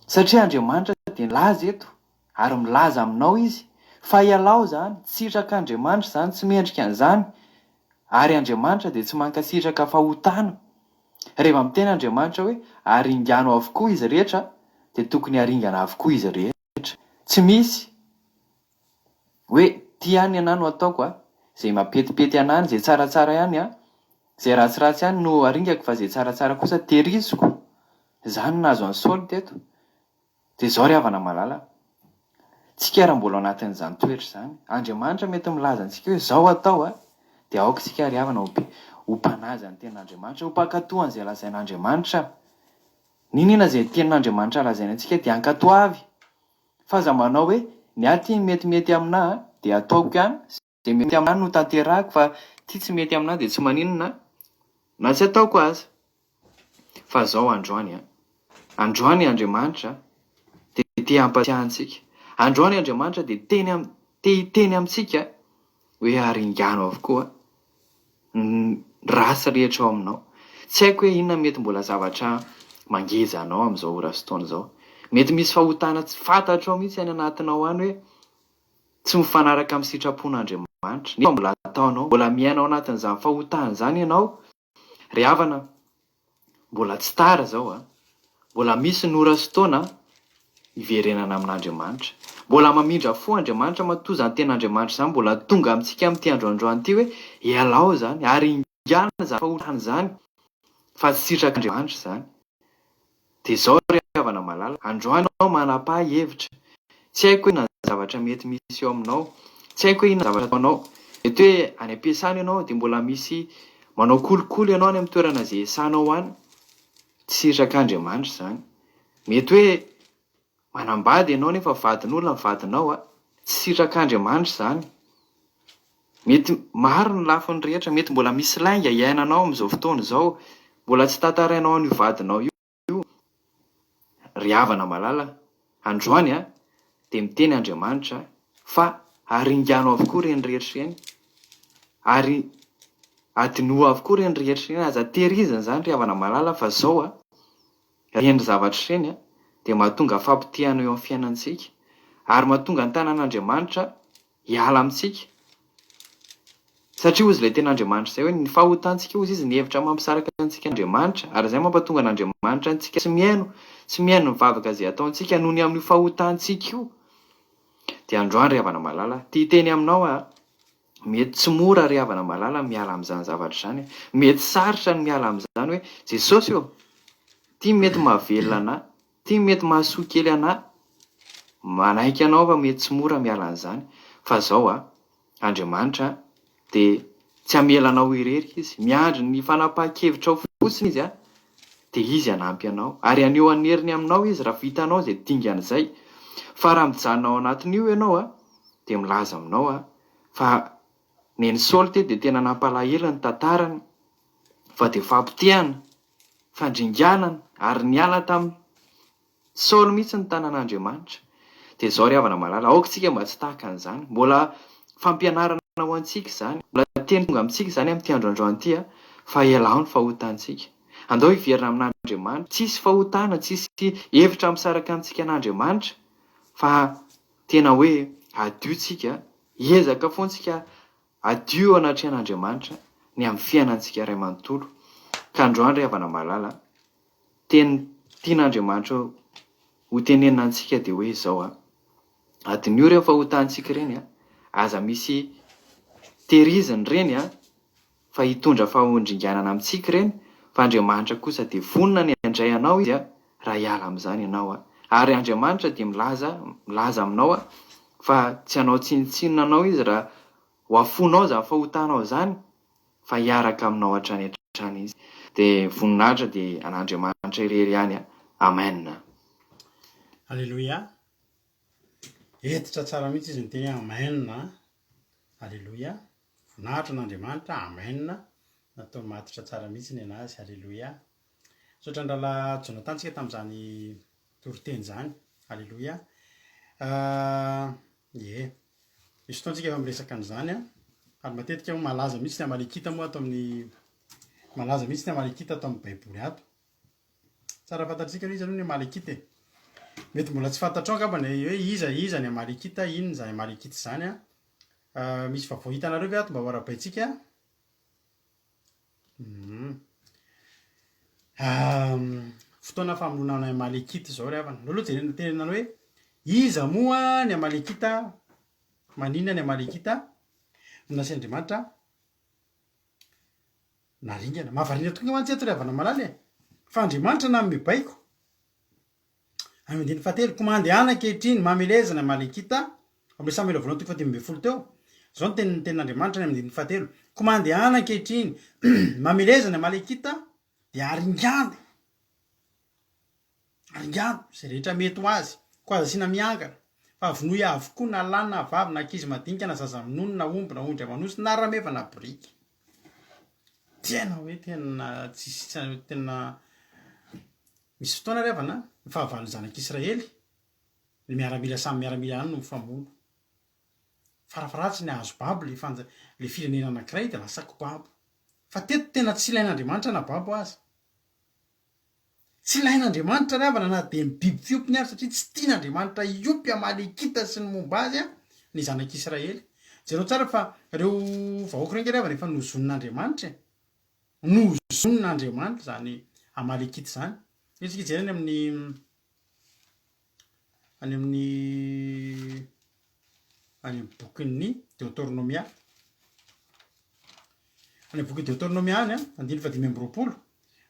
Speaker 4: Satria Andriamanitra dia nilaza eto Ary milaza aminao izy fa ialao izany, tsy sitrak'Andriamanitra izany, tsy mendrika an'izany, ary Andriamanitra dia tsy mankasitraka fahotana. Rehefa miteny Andriamanitra hoe aringano avokoa izy rehetra dia tokony haringana avokoa izy rehetra. Tsy misy hoe ty ihany ny anah no ataoko a, izay mampetipety anah, izay tsaratsara ihany a, izay ratsiratsy ihany no aringako fa izay tsaratsara kosa tehiriziko. Izany no nahazo an'i Saoly teto. Dia izao ry havana malala, tsika raha mbola ao anatin'izany toetra izany, Andriamanitra mety milaza antsika hoe izao atao a, dia aoka isika ry havana ho be, ho mpanaja ny tenin'Andriamanitra, ho mpankatò an'izay lazain'Andriamanitra. N'inona izay tenin'Andriamanitra lazainy antsika dia ankatoavy. Fa aza manao hoe ny ahy ity metimety aminà dia ataoko ihany, izay mety aminà no tanterahiko fa ity tsy mety aminà dia tsy maninona na tsy ataoko aza. Fa zao androany an! Androany Andriamanitra dia te hampatsiahy antsika. Androany Andriamanitra dia teny am, te hiteny amintsika hoe aringano avokoa ny ratsy rehetra ao aminao. Tsy haiko hoe inona mety mbola zavatra mangeja anao amin'izao ora sy taona izao. Mety misy fahotana tsy fantatrao mihitsy any anatinao any hoe tsy mifanaraka amin'ny sitrapon'Andriamanitra. Nefa mbola ataonao, mbola miaina ao anatin'izany fahotana izany ianao. Ry havana, mbola tsy tara izao a! Mbola misy ny ora sy taona hiverenana amin'Andriamanitra. Mbola mamindra fo Andriamanitra matoa izany tenin'Andriamanitra izany mbola tonga amintsika amin'ity andro androany ity hoe ialao izany ary ingana izany fahotana izany fa tsy sitrak'Andriamanitra izany. Dia izao ry havana malala, androany aho manapaha hevitra, tsy haiko hoe inona ny zavatra mety misy eo aminao, tsy haiko hoe inona ny zavatra ataonao, mety hoe any am-piasana ianao dia mbola misy manao kolikoly ianao any amin'ny toerana izay iasanao any, tsy sitrak'Andriamanitra izany, mety hoe Manambady ianao nefa vadin'olona ny vadinao a! Tsy sitrak'Andriamanitra izany. Mety maro ny lafiny rehetra, mety mbola misy lainga iainanao amin'izao fotoana izao, mbola tsy tantarainao an'io vadinao io. Ry havana malala, androany a, dia miteny Andriamanitra fa aringano avokoa ireny rehetra ireny, ary adinoa avokoa ireny rehetra ireny, aza tehirizina izany ry havana malala fa izao a, Ireny zavatra ireny dia mahatonga fampotehana eo amin'ny fiainantsika. Ary mahatonga ny tanan'Andriamanitra hiala amintsika. Satria hozy ilay tena Andriamanitra izay hoe ny fahotantsika hozy izy ny hevitra mampisaraka antsika Andriamanitra ary izay mampatonga an'Andriamanitra antsika tsy mihaino, tsy mihaino ny vavaka izay ataontsika noho ny amin'io fahotantsika io. Dia androany ry havana malala, te hiteny aminao aho, mety tsy mora ry havana malala ny miala amin'izany zavatra izany, mety sarotra ny miala amin'izany hoe Jesosy ô, ity mety mahavelona anà, ity mety mahasoa kely anà, manaiky anao aho fa mety tsy mora miala an'izany, fa zao a, Andriamanitra dia tsy hamela anao irery Izy, miandry ny fanapahan-kevitrao fotsiny Izy dia Izy hanampy anao, ary haneho ny heriny aminao Izy raha vitanao izay dingana izay, fa raha mijanona ao anatin'io ianao dia milaza aminao aho fa Neny Saoly ity dia tena nampalahelo ny tantarany fa dia fampotehana, fandringanana ary niala tamin'ny Saoly mihitsy ny tanan'Andriamanitra. Dia izao ry havana malala, aoka isika mba tsy tahaka an'izany. Mbola fampianarana ho antsika izany, mbola teny tonga amintsika izany amin'ity andro androany ity, fa ialao ny fahotantsika. Andao hiverina amin'Andriamanitra. Tsisy fahotana, tsisy hevitra misaraka amintsika an'Andriamanitra, fa tena hoe hadio tsika, hiezaka foana tsika hadio eo anatrehan'Andriamanitra ny amin'ny fiainantsika iray manontolo. Ka androany ry havana malala, Teny tian'Andriamanitra ho tenenina antsika dia hoe izao an, adinio ireny fahotantsika ireny an, aza misy tehirizina ireny an, fa hitondra fahondringanana amintsika ireny, fa Andriamanitra kosa dia vonona ny handray anao Izy an, raha hiala amin'izany ianao an. Ary Andriamanitra dia milaza, milaza aminao an, fa tsy hanao tsinontsinona anao Izy raha ho afoinao izany fahotanao izany, fa hiaraka aminao hatrany hatrany Izy. Dia voninahitra dia an'Andriamanitra irery ihany a. Amen.
Speaker 1: Aleloia. Hentitra tsara mihitsy izy niteny hoe amen a. Aleloia. Voninahitra an'Andriamanitra. Amen. Natao matotra tsara mihitsy ny anazy. Aleloia. Misaotra ny rahalahy Jonathan tsika tamin'izany toriteny izany. Aleloia. Ie. Misy fotoana tsika efa miresaka an'izany an. Ary matetika moa malaza mihitsy ny Amalekita moa ato amin'ny malaza mihitsy ny Amalekita ato amin'ny Baiboly ato. Tsara fantatsika aloha iza aloha ny Amalekita e. Mety mbola tsy fantatrao angamba ny hoe iza iza ny Amalekita, inona izany Amalekita izany an. Misy vaovao hitanareo ve ato mba ho arahabaintsika? Fotoana famonoana ny Amalekita izao ry havana. Aleo aloha jerena tenenina hoe iza moa ny Amalekita, maninona ny Amalekita no nasian'Andriamanitra naringana. Mahavariana tokoa mantsy eto ry havana malala e. Fa Andriamanitra nanome baiko. Amin'ny andininy fahatelo, koa mandehana ankehitriny, mameleza ny Amalekita, ao amin'ny Samoela voalohany toko fahadimy ambin'ny folo teo, izao no tenin'ny tenin'Andriamanitra any amin'ny andininy fahatelo, koa mandehana ankehitriny, mameleza ny Amalekita, dia aringano, aringano izay rehetra mety ho azy, koa aza asiana miangana, fa vonoy avokoa na lahy na vavy na ankizy madinika na zaza minono na omby na ondry aman'osy na rameva na boriky. Tena hoe tena tsisy tena Misy fotoana ry havana, ny fahavalon'ny zanak'Israely, ny miaramila samy miaramila ihany no mifamono. Farafaharatsiny hahazo babo le fanja, le firenena anankiray dia lasa kobabo. Fa teto tena tsy ilain'Andriamanitra na babo aza. Tsy ilain'Andriamanitra ry havana na dia ny biby fiompiny aza satria tsy tian'Andriamanitra hiompy Amalekita sy ny momba azy ny zanak'Israely. Jereo tsara fa ireo vahoaka ireo ange ry havana efa nozonin'Andriamanitra e. Nozonin'Andriamanitra izany Amalekita izany. Io tsika hijery any amin'ny any amin'ny any amin'ny bokin'ny Deoteronomia. Any amin'ny bokin'ny Deoteronomia any, andininy fahadimy amby 20.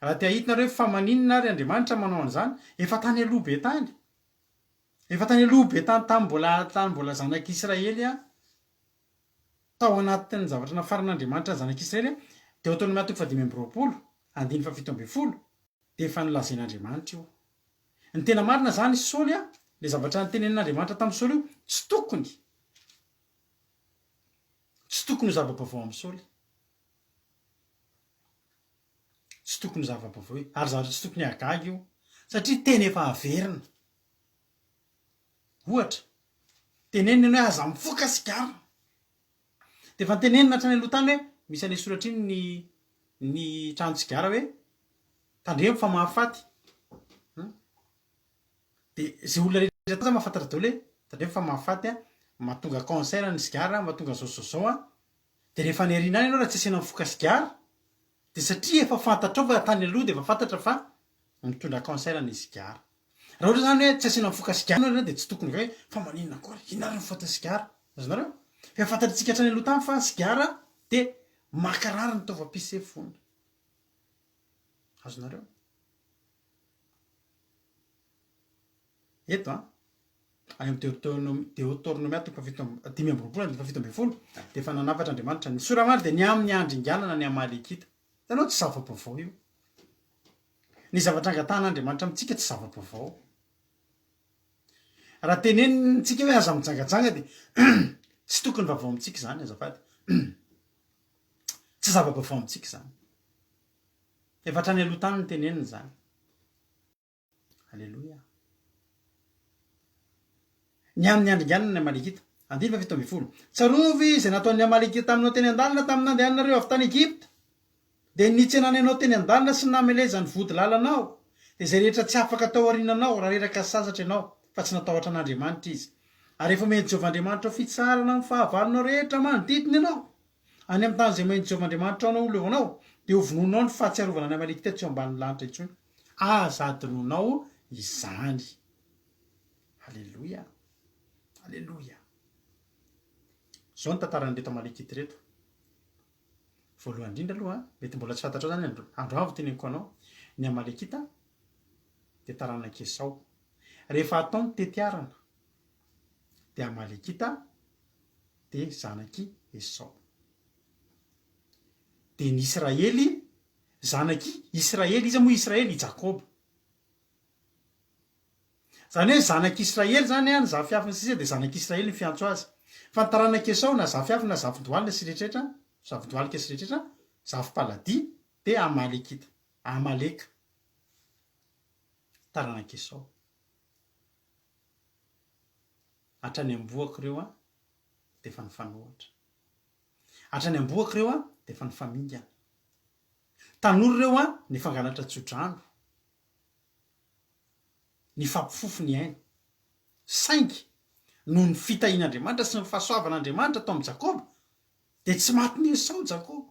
Speaker 1: Raha te hahita nareo hoe fa maninona ary Andriamanitra manao an'izany, efa tany aloha be tany. Efa tany aloha be tany tamin'ny mbola tany mbola zanak'Israely Tao anatin'ny zavatra nafaran'Andriamanitra ny zanak'Israely, Deoteronomia toko fahadimy amby 20, andininy fahafito ambin'ny folo, dia efa nolazain'Andriamanitra io. Ny tena marina izany, Saoly, ilay zavatra notenenin'Andriamanitra tamin'i Saoly io, tsy tokony, tsy tokony ho zava-baovao amin'i Saoly. Tsy tokony ho zava-baovao io, ary zavatra tsy tokony hahagaga io, satria teny efa averina. Ohatra, tenenina ianao hoe aza mifoka sigara. Dia efa notenenina hatrany aloha tany hoe misy an'ilay soratra iny ny ny tranon-tsigara hoe tandremo fa mahafaty. Dia izay olona rehetra tany zany mahafantatra daholo hoe. Tandremo fa mahafaty an, mahatonga cancer ny sigara, mahatonga zao zao zao an, dia rehefa any aoriana any ianao raha tsy asiana mifoka sigara, dia satria efa fantatrao fa tany aloha dia efa fantatra fa mitondra cancer ny sigara. Raha ohatra izany hoe tsy asiana mifoka sigara ianao dia tsy tokony hoe fa maninona koa ary, inona ary ny faute sigara? Azonareo? Fa efa fantatritsika hatrany aloha tany fa sigara dia mankarary ny taovam-pisefoana. Azonareo? Eto an, any amin'ny Deoteronomia, Deoteronomia toko fahafito amby, 25 andininy fahafito ambin'ny folo, dia efa nanafatra Andriamanitra ny sora-mary dia ny amin'ny handringanana ny Amalekita. Hitanao, tsy zava-baovao io. Ny zavatra angatahan'Andriamanitra amintsika tsy zava-baovao. Raha tenenintsika hoe aza mijangajanga dia tsy tokony vaovao amintsika izany azafady. Tsy zava-baovao amintsika izany. Efa hatrany aloha tany no tenenina izany. Aleloia. Ny amin'ny handringanana ny Amalekita. Andininy faha 17. Tsarovy izay nataon'ny Amalekita taminao teny an-dalana tamin'ny nandehananareo avy tany Egypta. Dia ny nitsenany anao teny an-dalana sy ny namelezany vody lalanao. Dia izay rehetra tsy afaka tao aoriananao, raha reraka sy sasatra ianao, fa tsy natahotra an'Andriamanitra izy. Ary efa omen'i Jehovah Andriamanitrao fitsaharana amin'ny fahavalonao rehetra manodidina ianao. Any amin'ny tany izay omen'i Jehovah Andriamanitrao anao ho lovanao, dia hovonoinao ny fahatsiarovana ny Amalekita tsy eo ambanin'ny lanitra intsony. Aza adinonao izany. Aleloia! Aleloia! Izao ny tantaran'ireto Amalekita ireto. Voalohany indrindra aloha, mety mbola tsy fantatrao izany androany vao teneniko anao, ny Amalekita dia taranak'i Esao. Rehefa atao ny tetiarana, dia Amalekita dia zanak'i Esao. Dia ny Israely, zanak'i Israely, iza moa Israely? I Jakoba. Izany hoe zanak'i Israely izany an, ny zafiafiny sisa dia zanak'i Israely ny fiantso azy. Fa ny taranak'i Esao na zafiafy na zafindohalina sy rehetraretra, zafindohalika sy rehetraretra, zafimpaladia dia Amalekita, Amaleka. Taranak'i Esao. Hatrany am-bohako ireo an, dia efa nifanohatra. Hatrany am-bohako ireo an, dia efa nifamingana. Tanora ireo an, nifangalatra tso-drano. Nifampifofo ny aina. Saingy, noho ny fitahian'Andriamanitra sy ny fahasoavan'Andriamanitra tao amin'i Jakoba, dia tsy matin'i Esao Jakoba.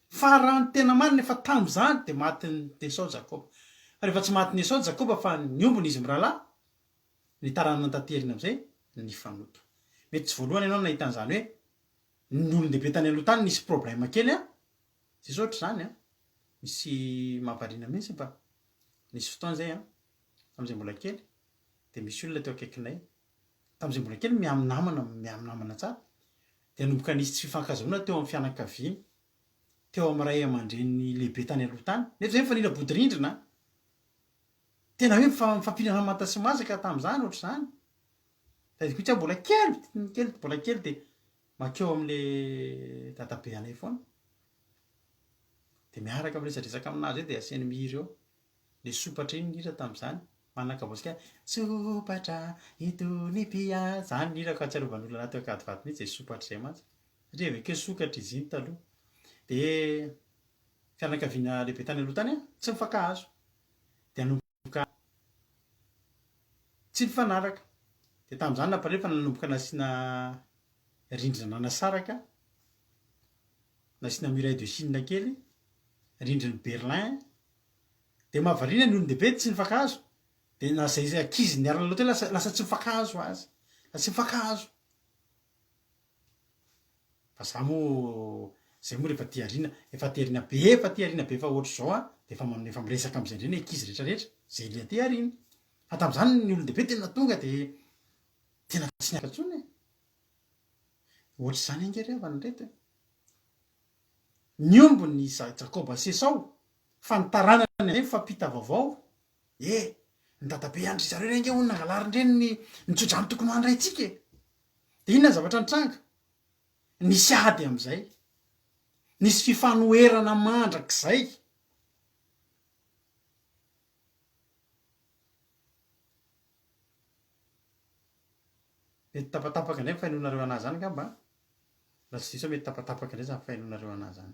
Speaker 1: Fa raha ny tena marina, efa tamin'izany dia matin'i Esao Jakoba. Fa rehefa tsy matin'i Esao Jakoba fa niombona izy mirahalahy, Ny taranany taty aoriana amin'izay nifanoto. Mety tsy voalohany ianao nahita an'izany hoe ny olon-dehibe tany aloha tany nisy problème kely an! Zay zao ohatr'izany an! Misy mahavariana mihitsy fa nisy fotoana izay an, tamin'izay mbola kely dia misy olona teo akaikinay, tamin'izay mbola kely mihaminamana, mihaminamana tsara, dia nanomboka nisy tsy fifankazahoana teo amin'ny fianakaviana, teo amin'ny ray aman-dreny lehibe tany aloha tany, nefa izay mifanila bodirindrina an! Tena hoe mifampinana manta sy masaka tamin'izany ohatr'izany. Tadidiko mihitsy aho mbola kely, kely, mbola kely dia mankeo amin'le dadabe anay foana. Dia miaraka miresadresaka aminazy eo dia asiany mihira eo. Le sopatra iny ny hira tamin'izany. Manana kabosika sopatra itony mpia. Zany ny hirako ahatsiarovan'olona anaty Ankadivato mihitsy izay sopatra izay mantsy. Satria avy akeo sokatra izy iny taloha. Dia fianakaviana lehibe tany aloha tany tsy nifankahazo. dia nanomboka tsy nifanaraka. Dia tamin'izany nampalahelo fa nanomboka nasiana rindrina nanasaraka, nasiana muraille de Chine kely, rindrin'i Berlin. Dia mahavariana ny olon-dehibe tsy nifankahazo, dia na izay ankizy niara-nilalao teo lasa lasa tsy nifankahazo azy, lasa tsy nifankahazo. Fa za moa zay moa rehefa aty aoriana, efa aty aoriana be, efa aty aoriana be efa ohatr'izao an, de efa efa miresaka am'zay indray ny ankizy rehetra rehetra, zay le aty aoriana. Fa tam'zany ny olon-dehibe tena tonga de tena tsy niaraka intsony e. Ohatr'izany ange ry havana ireto e. Niombona i Jakoba sy Esao, fa ny taranany indray mifampita vaovao, e, ny dadabe an-dry zareo ireny ange hono nangalarin-dreny ny ny tso-drano tokony ho an-draintsika e. Dia inona ny zavatra nitranga? Nisy ady amin'izay. Nisy fifanoherana mandrakizay. Mety tapatapaka indray ny fainoanareo an'ahy izany angamba an! Raha tsy diso aho mety tapatapaka indray izany fainoanareo an'ahy izany.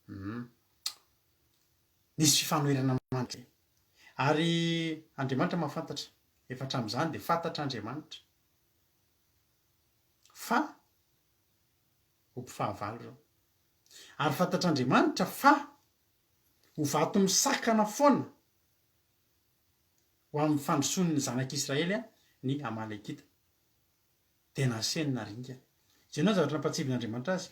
Speaker 1: Hum. Nisy fifanoherana mandrakizay. Ary Andriamanitra mahafantatra. Efa hatramin'izany dia fantatr'Andriamanitra fa ho mpifahavalo ireo. Ary fantatr'Andriamanitra fa ho vato misakana foana ho amin'ny fandrosoan'ny zanak'Israely ny Amalekita. Dia naseny naringana. Jereo ny zavatra nampatsiahin'Andriamanitra azy.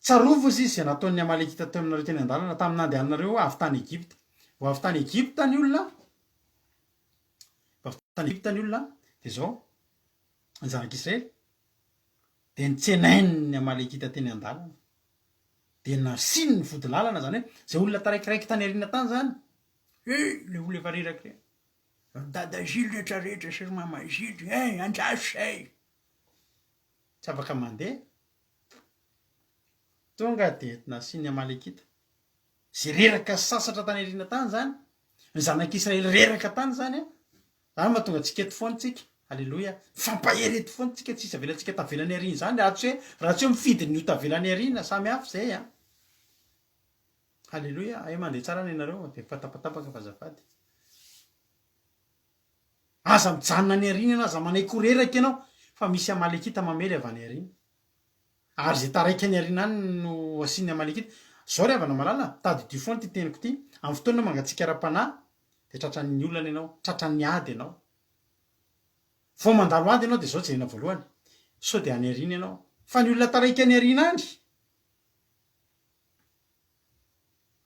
Speaker 1: Tsarovy, hozy izy, izay nataon'ny Amalekita teo aminareo teny an-dalana, tamin'ny nandehananareo avy tany Egypta. Vao avy tany Egypta ny olona, vao avy tany Egypta ny olona, dia izao, ny zanak'Israely, dia nitsenain'ny Amalekita teny an-dalana. Dia nasiany ny vodilalana, izany hoe, izay olona taraikiraiky tany aoriana tany izany, he, ilay olona efa reraka ireny. Ry dada Gilles rehetra rehetra sy ry mama Gilles, he, andraso izay. Tsy afaka mandeha. Tonga dia nasian'ny Amalekita. Izay reraka sy sasatra tany aoriana tany izany. Ny zanak'Israely reraka tany izany an. Izany no mahatonga antsika eto foana tsika. Aleloia. Mifampahery eto foana tsika, tsisy avelantsika tavela any aoriana izany, raha tsy hoe, raha tsy hoe mifidy ny ho tavela any aoriana, samy hafa izay an. Haleloia, hay mandeha tsara ny anareo dia efa tapatapaka fa azafady. Aza mijanona any aoriana ianao, aza manaiky ho reraka ianao fa misy Amalekita mamely avy any aoriana. Ary izay taraiky any aoriana any no asian'ny Amalekita. Izao ry havana malala, tadidio foana ity teniko ity, amin'ny fotoana mangatsiaka ara-panahy dia tratran'ny olana ianao, tratran'ny ady ianao. Vao mandalo ady ianao dia izao jerena voalohany, sao dia any aoriana ianao. Fa ny olona taraiky any aoriana any,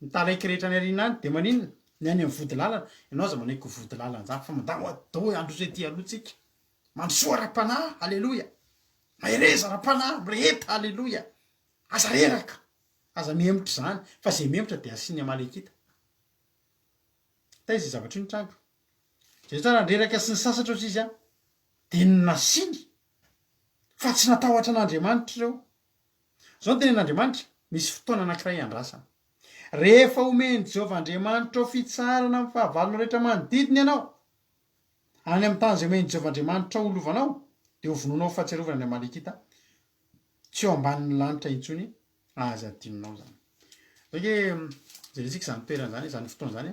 Speaker 1: Ny taraiky rehetra any aoriana any dia maninona? Ny any amin'ny vody lalana, ianao aza manaiky ho vody lalana zany fa mandà hoa dao handroso ety aloha tsika. Mandrosoa ara-panahy, aleloia. Mahereza ara-panahy, mireheta, aleloia. Aza reraka, aza mihemotra izany, fa izay mihemotra dia asian'ny Amalekita. Taiza io zavatra io nitranga? Jereo tsara, nireraka sy nisasatra ozy izy an, dia nasiany fa tsy natahotra an'Andriamanitra ireo. Izao no tenenin'Andriamanitra, Misy fotoana anankiray iandrasana. Rehefa omen'i Jehovah Andriamanitrao fitsaharana amin'ny fahavalonao rehetra manodidina ianao, any amin'ny tany izay omen'i Jehovah Andriamanitrao ho lovanao, dia hovonoinao ho fahatsiarovana ny Amalekita tsy eo ambanin'ny lanitra intsony, aza adinonao izany. Zao ange jerentsika izany toerana izany, izany fotoana izany.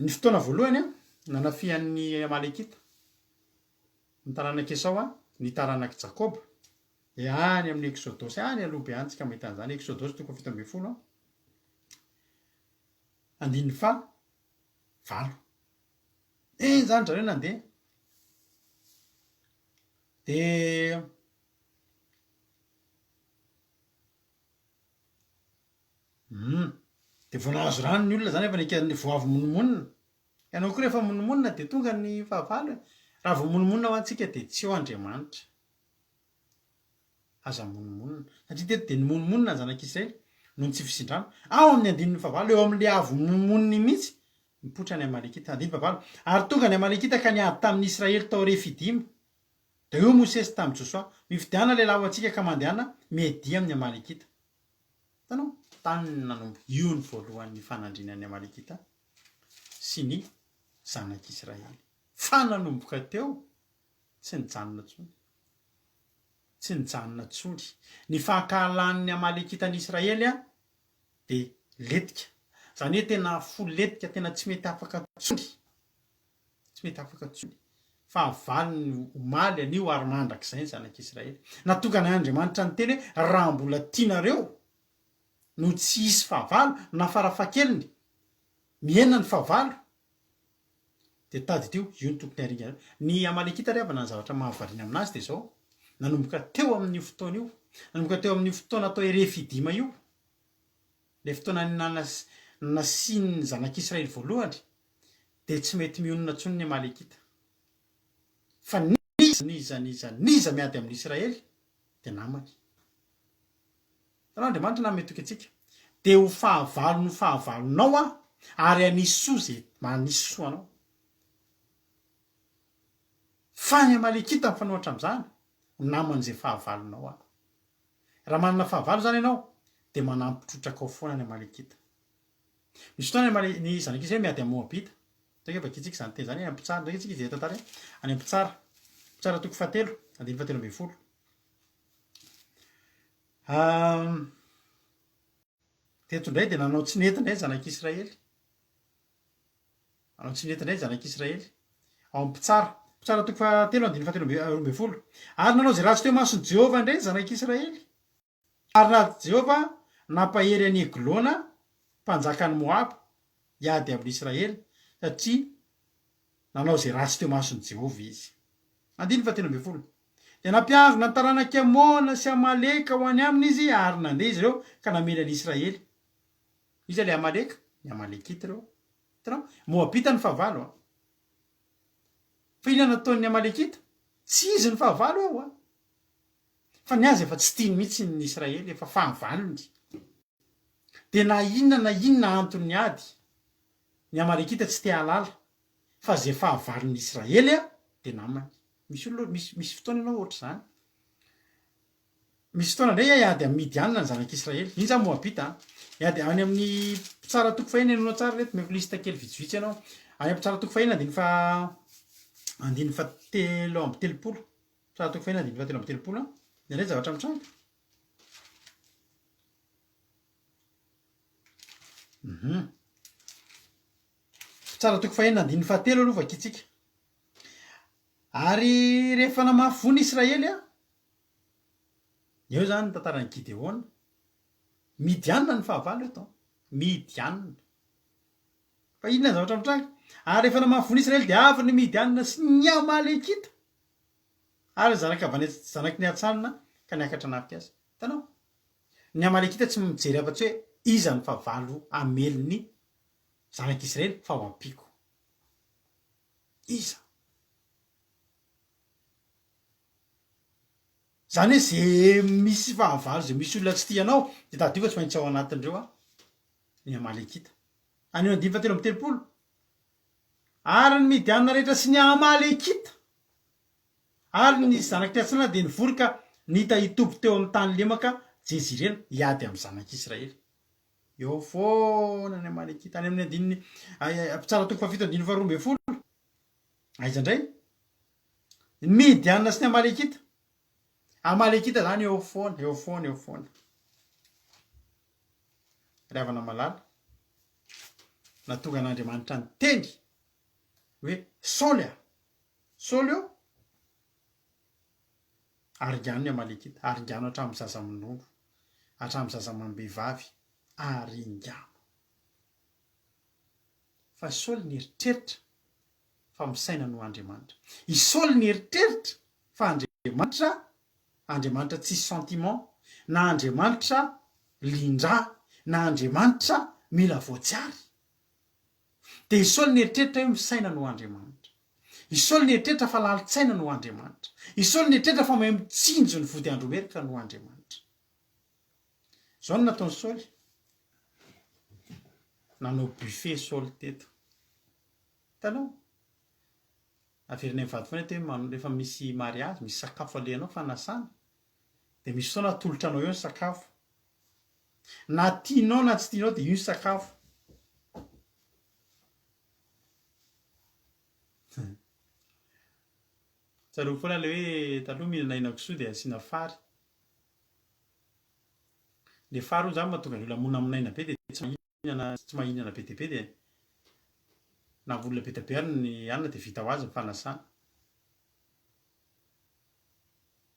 Speaker 1: Ny fotoana voalohany nanafihan'ny Amalekita ny taranak'i Esao ny taranak'i Jakoba, Dia any amin'ny Eksodosy, any aloha be any tsika mahita an'izany, Eksodosy toko 17, andininy faha valo. Eny izany zareo nandeha. Dia Hum. Dia vao nahazo rano ny olona izany efa naika vao avy monomonona. Ianao koa rehefa monomonona dia tonga ny fahavalo e. Raha vao monomonona ho antsika dia tsy eo Andriamanitra. Aza monomonona. Satria teto dia nimonomonona ny zanak'Israely noho ny tsy fisian-drano. Ao amin'ny andininy fahavalo, eo amin'ilay avo monomonony mihitsy, nipoitra ny Amalekita. Andininy fahavalo, Ary tonga ny Amalekita ka niady tamin'ny Israely tao Refidima. Dia hoy Mosesy tamin'i Josoa, Mifidiana lehilahy ho antsika ka mandehana miadia amin'ny Amalekita. Hitanao? Tany no nanomboka. Io no voalohan'ny nifanandrinan'ny Amalekita sy ny zanak'Israely. Fa nanomboka teo, tsy nijanona intsony. Tsy nijanona intsony. Ny fankahalan'ny Amalekita an'i Israely dia letika. Izany hoe tena fo letika, tena tsy mety afaka intsony. Tsy mety afaka intsony. Fahavalony omaly, anio ary mandrakizay ny zanak'Israely. Natokan'Andriamanitra niteny hoe raha mbola tianareo no tsy hisy fahavalo, na farafahakeliny mihena ny fahavalo, Dia tadidio, io no tokony haringana. Ny Amalekita ry havana, ny zavatra mahavariana aminazy dia izao, nanomboka teo amin'io fotoana io, nanomboka teo amin'io fotoana atao hoe Refidima io, ilay fotoana nanas, nasian'ny zanak'Israely voalohany, dia tsy mety mionona intsony ny Amalekita. Fa n'iza, n'iza, n'iza, n'iza miady amin'Israely dia namany. Hitanao, Andriamanitra nanome toky antsika, Dia ho fahavalon'ny fahavalonao aho, ary hanisy soa izay manisy soa anao. Fa ny Amalekita mifanohitra amin'izany, ho naman'izay fahavalonao aho. Raha manana fahavalo izany ianao, dia manampy trotraka ao foana ny Amalekita. Misy fotoana ny Amale, ny zanak'Israely miady amin'ny Moabita. Izao ange vakintsika izany teny izany any amin'ny Mpitsara. Izao ange tsika hijery tantara any amin'ny Mpitsara. Mpitsara toko fahatelo, andininy fahatelo ambin'ny folo. Teto indray dia nanao tsy nety indray ny zanak'Israely. Manao tsy nety indray ny zanak'Israely. Ao amin'ny Mpitsara. Mpitsara toko fahatelo andininy fahatelo amby 12. Ary nanao izay ratsy teo imason'i Jehovah indray ny zanak'Israely. Ary na Jehovah nampahery an'i Eglona, mpanjakan'i Moaba, hiady amin'Israely, satria nanao izay ratsy teo imason'i Jehovah izy. Andininy fahatelo ambin'ny folo. Dia nampiangona ny taranak'i Amona sy Amaleka ho any aminy izy, ary nandeha izy ireo ka namely an'Israely. Iza ilay Amaleka? Ny Amalekita ireo. Hitanao? Moabita ny fahavalo an. Fa inona no nataon'ny Amalekita? Tsy izy ny fahavalo eo an. Fa ny azy efa tsy tiany mihitsy ny Israely, efa fahavalony. Dia na inona na inona anton'ny ady, ny Amalekita tsy te hahalala fa izay fahavalon'ny Israely dia namany. Misy olona, misy, misy fotoana ianao ohatr'izany. Misy fotoana indray hiady amin'i Midianina ny zanak'Israely. Iny izany Moabita an. Hiady any amin'ny Mpitsara toko fahiny henoina tsara ireto, omeko liste kely vitsivitsy ianao. Any amin'ny Mpitsara toko fahiny andininy faha andininy fahatelo amby telopolo. Mpitsara toko fahiny andininy fahatelo amby telopolo an. Inona indray ny zavatra mitranga? Mhm. Mpitsara toko fahenina andininy fahatelo aloha vakintsika. Ary rehefa namafy voa ny Israely an, Eo izany ny tantaran'i Gideona. Midianina ny fahavalo eto an. Midianina. Fa inona ny zavatra mitranga? Ary rehefa namafy voa ny Israely dia avy ny Midianina sy ny Amalekita ary ny zanaka avy any zanaky ny Hatsanina ka niakatra hanafika azy. Hitanao? Ny Amalekita tsy mijery afa-tsy hoe iza ny fahavalo hamely ny zanak'Israely fa ho ampiako. Iza? Zany hoe ze misy fahavalo ze misy olona tsy tia anao de tadidio fa tsy maintsy ao anatin'ireo a ny amalekita. Anio andininy fahatelo amby telopolo. Ary ny Midianina rehetra sy ny Amalekita ary ny zanak'i Atsinanana dia nivory ka nita hitoby teo amin'ny tany lemaka Jezirela hiady amin'ny zanak'Israely. Eo foana ny Amalekita. Any amin'ny andininy Mpitsara toko fahafito andininy faharoa ambin'ny folo. Aiza indray? Ny Midianina sy ny Amalekita. Amalekita zany eo foana, eo foana, eo foana. Ry havana malala, nahatonga an'Andriamanitra niteny hoe Saoly a! Saoly ô! Aringano ny Amalekita, aringano hatramin'ny zaza minono, hatramin'ny zaza amam-behivavy, aringano. Fa Saoly nieritreritra fa misaina noho Andriamanitra. I Saoly nieritreritra fa Andriamanitra, Andriamanitra tsisy sentiment, na Andriamanitra lindra, na Andriamanitra mila voatsiary. Dia i Saoly nieritreritra hoe misaina noho Andriamanitra. I Saoly nieritreritra fa lalin-tsaina noho Andriamanitra. I Saoly nieritreritra fa mahay mitsinjo ny vody andro merika noho Andriamanitra. Izao no nataon'i Saoly. Nanao buffet Saoly teto. Hitanao? Averinay mivady foana eto hoe rehefa misy mariazy, misy sakafo alehanao, fanasana, dia misy fotoana atolotra anao eo ny sakafo. Na tianao na tsy tianao dia io ny sakafo. Tsarovy foana ilay hoe taloha mihinana henakisoa dia asiana fary. Ilay fary hono izany mahatonga ny olona monamonaina be dia tsy mahinana tsy mahinana be dia be dia na olona be dia be ary ny hanina dia vita ho azy ny fanasana.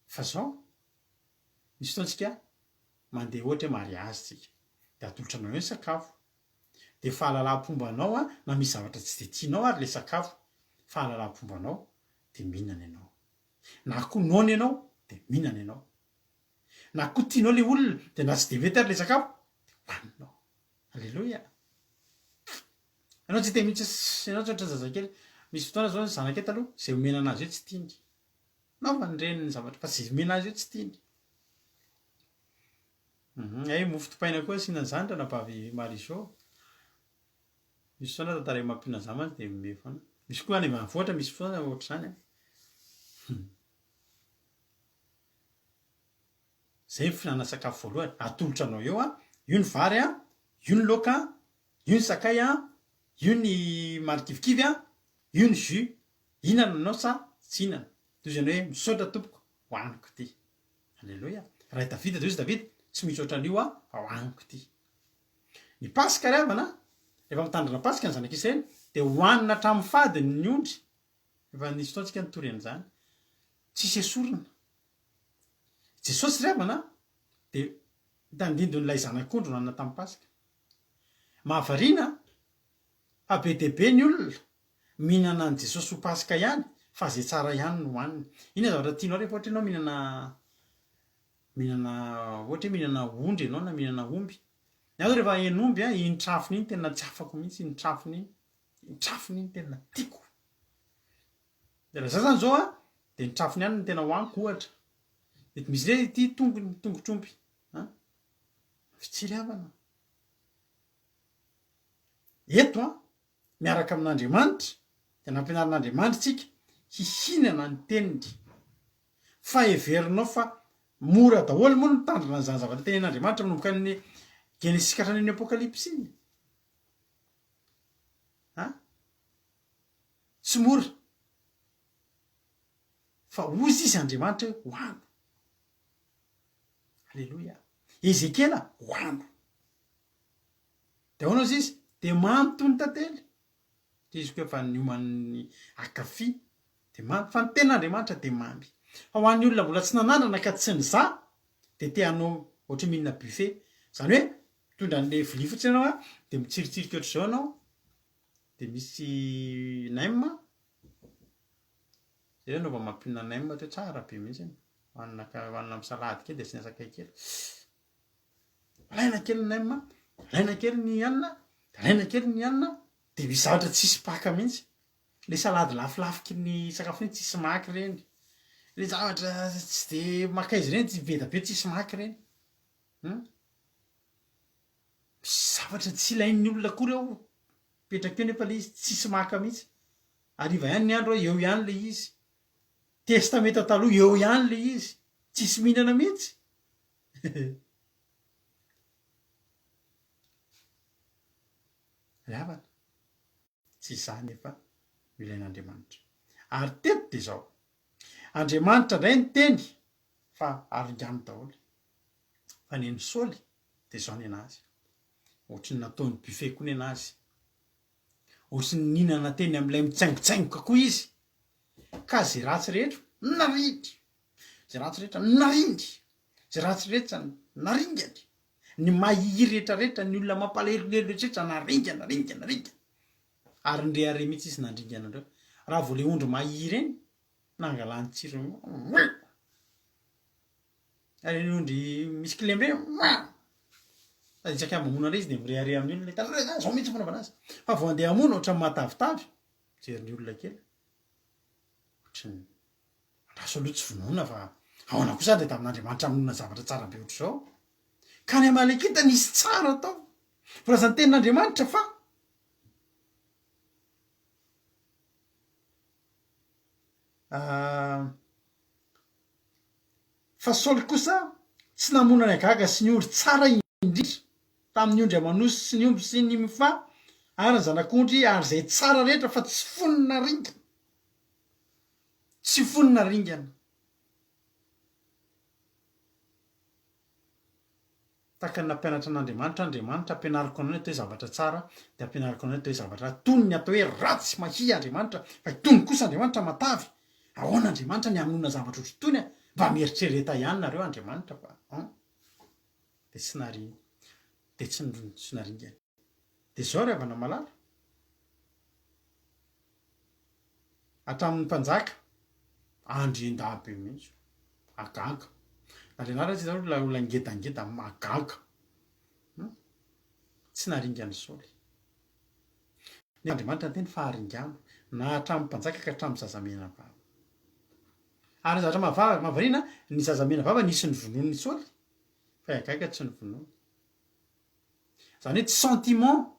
Speaker 1: Fa zao, misy fotoana tsika mandeha ohatra hoe mariazy tsika dia atolotra anao eo ny sakafo dia fahalalam-pombanao an, na misy zavatra tsy dia tianao ary ilay sakafo, fahalalam-pombanao dia mihinana ianao. Na koa noana ianao dia mihinana ianao. Na koa tianao le olona dia na tsy dia mety ary le sakafo dia hohaninao. Aleloia. Ianao tsy te mihitsy ianao tsy ohatran'ny zazakely. Misy fotoana zao ny zanakay taloha izay omena anazy eo tsy tiany. Naovany reniny ny zavatra fa izay omena azy eo tsy tiany. Mhm, hay mofo dipaina koa asiana an'izany ranabavy Marijo. Misy fotoana tantarain'i Mampionona an'izany mantsy dia mihomehy foana. Misy koa any ambanivohitra misy fotoana ohatr'izany an. Zay ny fihinanana sakafo voalohany, atolotra anao eo an, io ny vary an, io ny laoka an, io ny sakay an, io ny marikivikivy an, io ny jus, hinana anao sa tsy hinana? Toy izany hoe misaotra tompoko, hohaniko ity. Aleloia. Raha i Davida dia hoy izy Davida, tsy misy ohatran'io aho fa hohaniko ity. Ny Paska ry havana, rehefa mitandrina Paska ny zanak'Israely, Dia hohanina hatramin'ny fadiny ny ondry. Efa nisy fotoana tsika nitory an'izany. Tsisy esorina. Jesosy ry havana dia tandindon'ilay zanak'ondry nohanina tamin'ny Paska. Mahavariana fa be dia be ny olona mihinana an'i Jesosy ho Paska ihany fa izay tsara ihany no hohaniny. Inona zavatra tianao rehefa ohatra ianao mihinana mihinana ohatra hoe mihinana ondry ianao na mihinana omby. Ny ahy zao rehefa hen'omby an, iny trafony iny tena tsy afako mihitsy iny trafony iny. Iny trafony iny tena tiako. Dia raha za zany zao an, dia ny trafony ihany no tena hohaniko ohatra. Mety misy indray ity tongony, tongotr'omby an. Fitsiriavana. Eto an, miaraka amin'Andriamanitra, dia nampianarin'Andriamanitra isika hihinana ny teniny. Fa heverinao fa mora daholo moa ny mitandrina an'izany zavatra tenenin'Andriamanitra manomboka any Genesisy ka hatrany amin'ny Apokalypsy iny? An? Tsy mora. Fa hozy izy Andriamanitra hoe hohano. Aleloia. Ezekiela hohano. Dia ahoana hozy izy? Dia mamy toy ny tantely. Dia izy koa efa nioman'ny akafy. Dia mamy. Fa ny tenin'Andriamanitra dia mamy. Fa ho an'ny olona mbola tsy nanandrana ka tsy nizaha, dia te hanao ohatry ny mihinana buffet. Izany hoe mitondra an'ilay vilia fotsiny ianao an, dia mitsiritsirika ohatr'izao ianao, dia misy nem, zay anaovana mampinona nem teo tsara be mihitsy, hohanina ka hohanina amin'ny salady kely dia asiana sakay kely. Alaina kely ny nem, alaina kely ny anona, alaina kely ny anona, dia misy zavatra tsisy mpaka mihitsy. Le salady lafolafo ny sakafo iny tsisy maka ireny, le zavatra tsy de makaiza ireny tsy be dia be tsisy maka ireny. Hum. Misy zavatra tsy ilain'ny olona akory ao, mipetraka eo nefa le izy tsisy maka mihitsy. Hariva ihany ny andro eo ihany le izy. Testamenta taloha eo ihany le izy, tsisy mihinana mihitsy. Ry havana, tsy izany efa no ilain'Andriamanitra. Ary teto dia izao, Andriamanitra indray niteny fa aringano daholo. Fa nen'i Saoly dia izao nenazy, ohatry ny nataony buffet koa nenazy, ohatry ny nihinana teny amin'ilay mitsaingotsaingoka koa izy, ka ze ratsy rehetra narindry, ze ratsy rehetra narindry, ze ratsy rehetra naringany, ny mahihy rehetrarehetra, ny olona mampalelolelo rehetrarehetra naringana, ringana, ringana. Ary nirehareha mihitsy izy nandringana an'ireo. Raha vao le ondry mahihy ireny, nangalany tsirony. Ary ny ondry misy kilema ireny, sady isaky avy mamono an'ilay izy dia mirehareha amin'ny olona, hitanareo ve zao mihitsy ny fanaovana azy. Fa vao andeha hamono ohatran'ny mahatavitavy, mijery ny olona kely, ohatran'ny andraso aloha tsy vonoina fa ahoana kosa ary dia tamin'Andriamanitra hamonoana zavatra tsara be ohatr'izao. Ka ny Amalekita nisy tsara tao. Voalazan'ny tenin'Andriamanitra fa Fa Saoly kosa tsy namono an'i Agaga sy ny ondry tsara indrindra tamin'ny ondry aman'osy sy ny omby sy ny mifa ary ny zanak'ondry ary izay tsara rehetra fa tsy fony naringana. Tsy fony naringana. Tahaka ny nampianatra an'Andriamanitra, Andriamanitra, ampianariko anao ny atao hoe zavatra tsara, dia ampianariko anao ny atao hoe zavatra ratsy. Tony ny atao hoe ratsy, mahia Andriamanitra, fa itony kosa Andriamanitra matavy. Ahoana Andriamanitra ny hamonoana zavatra ohatr'itony a? Mba mieritrereta ihany nareo Andriamanitra fa an! Dia tsy nariany. Dia tsy tsy naringany. Dia izao ry havana malala. Hatramin'ny mpanjaka, andriandahy be mihitsy, agaga. Andriandahy raha tsy olona olona ngedangeda, magaga. Hmm? Tsy naringan'i Saoly. Nefa Andriamanitra niteny fa haringano, na hatramin'ny mpanjaka ka hatramin'ny zazamena vava. Ary ny zavatra mahavava, mahavariana, ny zazamena vava nisy novonoin'i Saoly, fa i Agaga tsy novonoiny. Izany hoe tsy sentiment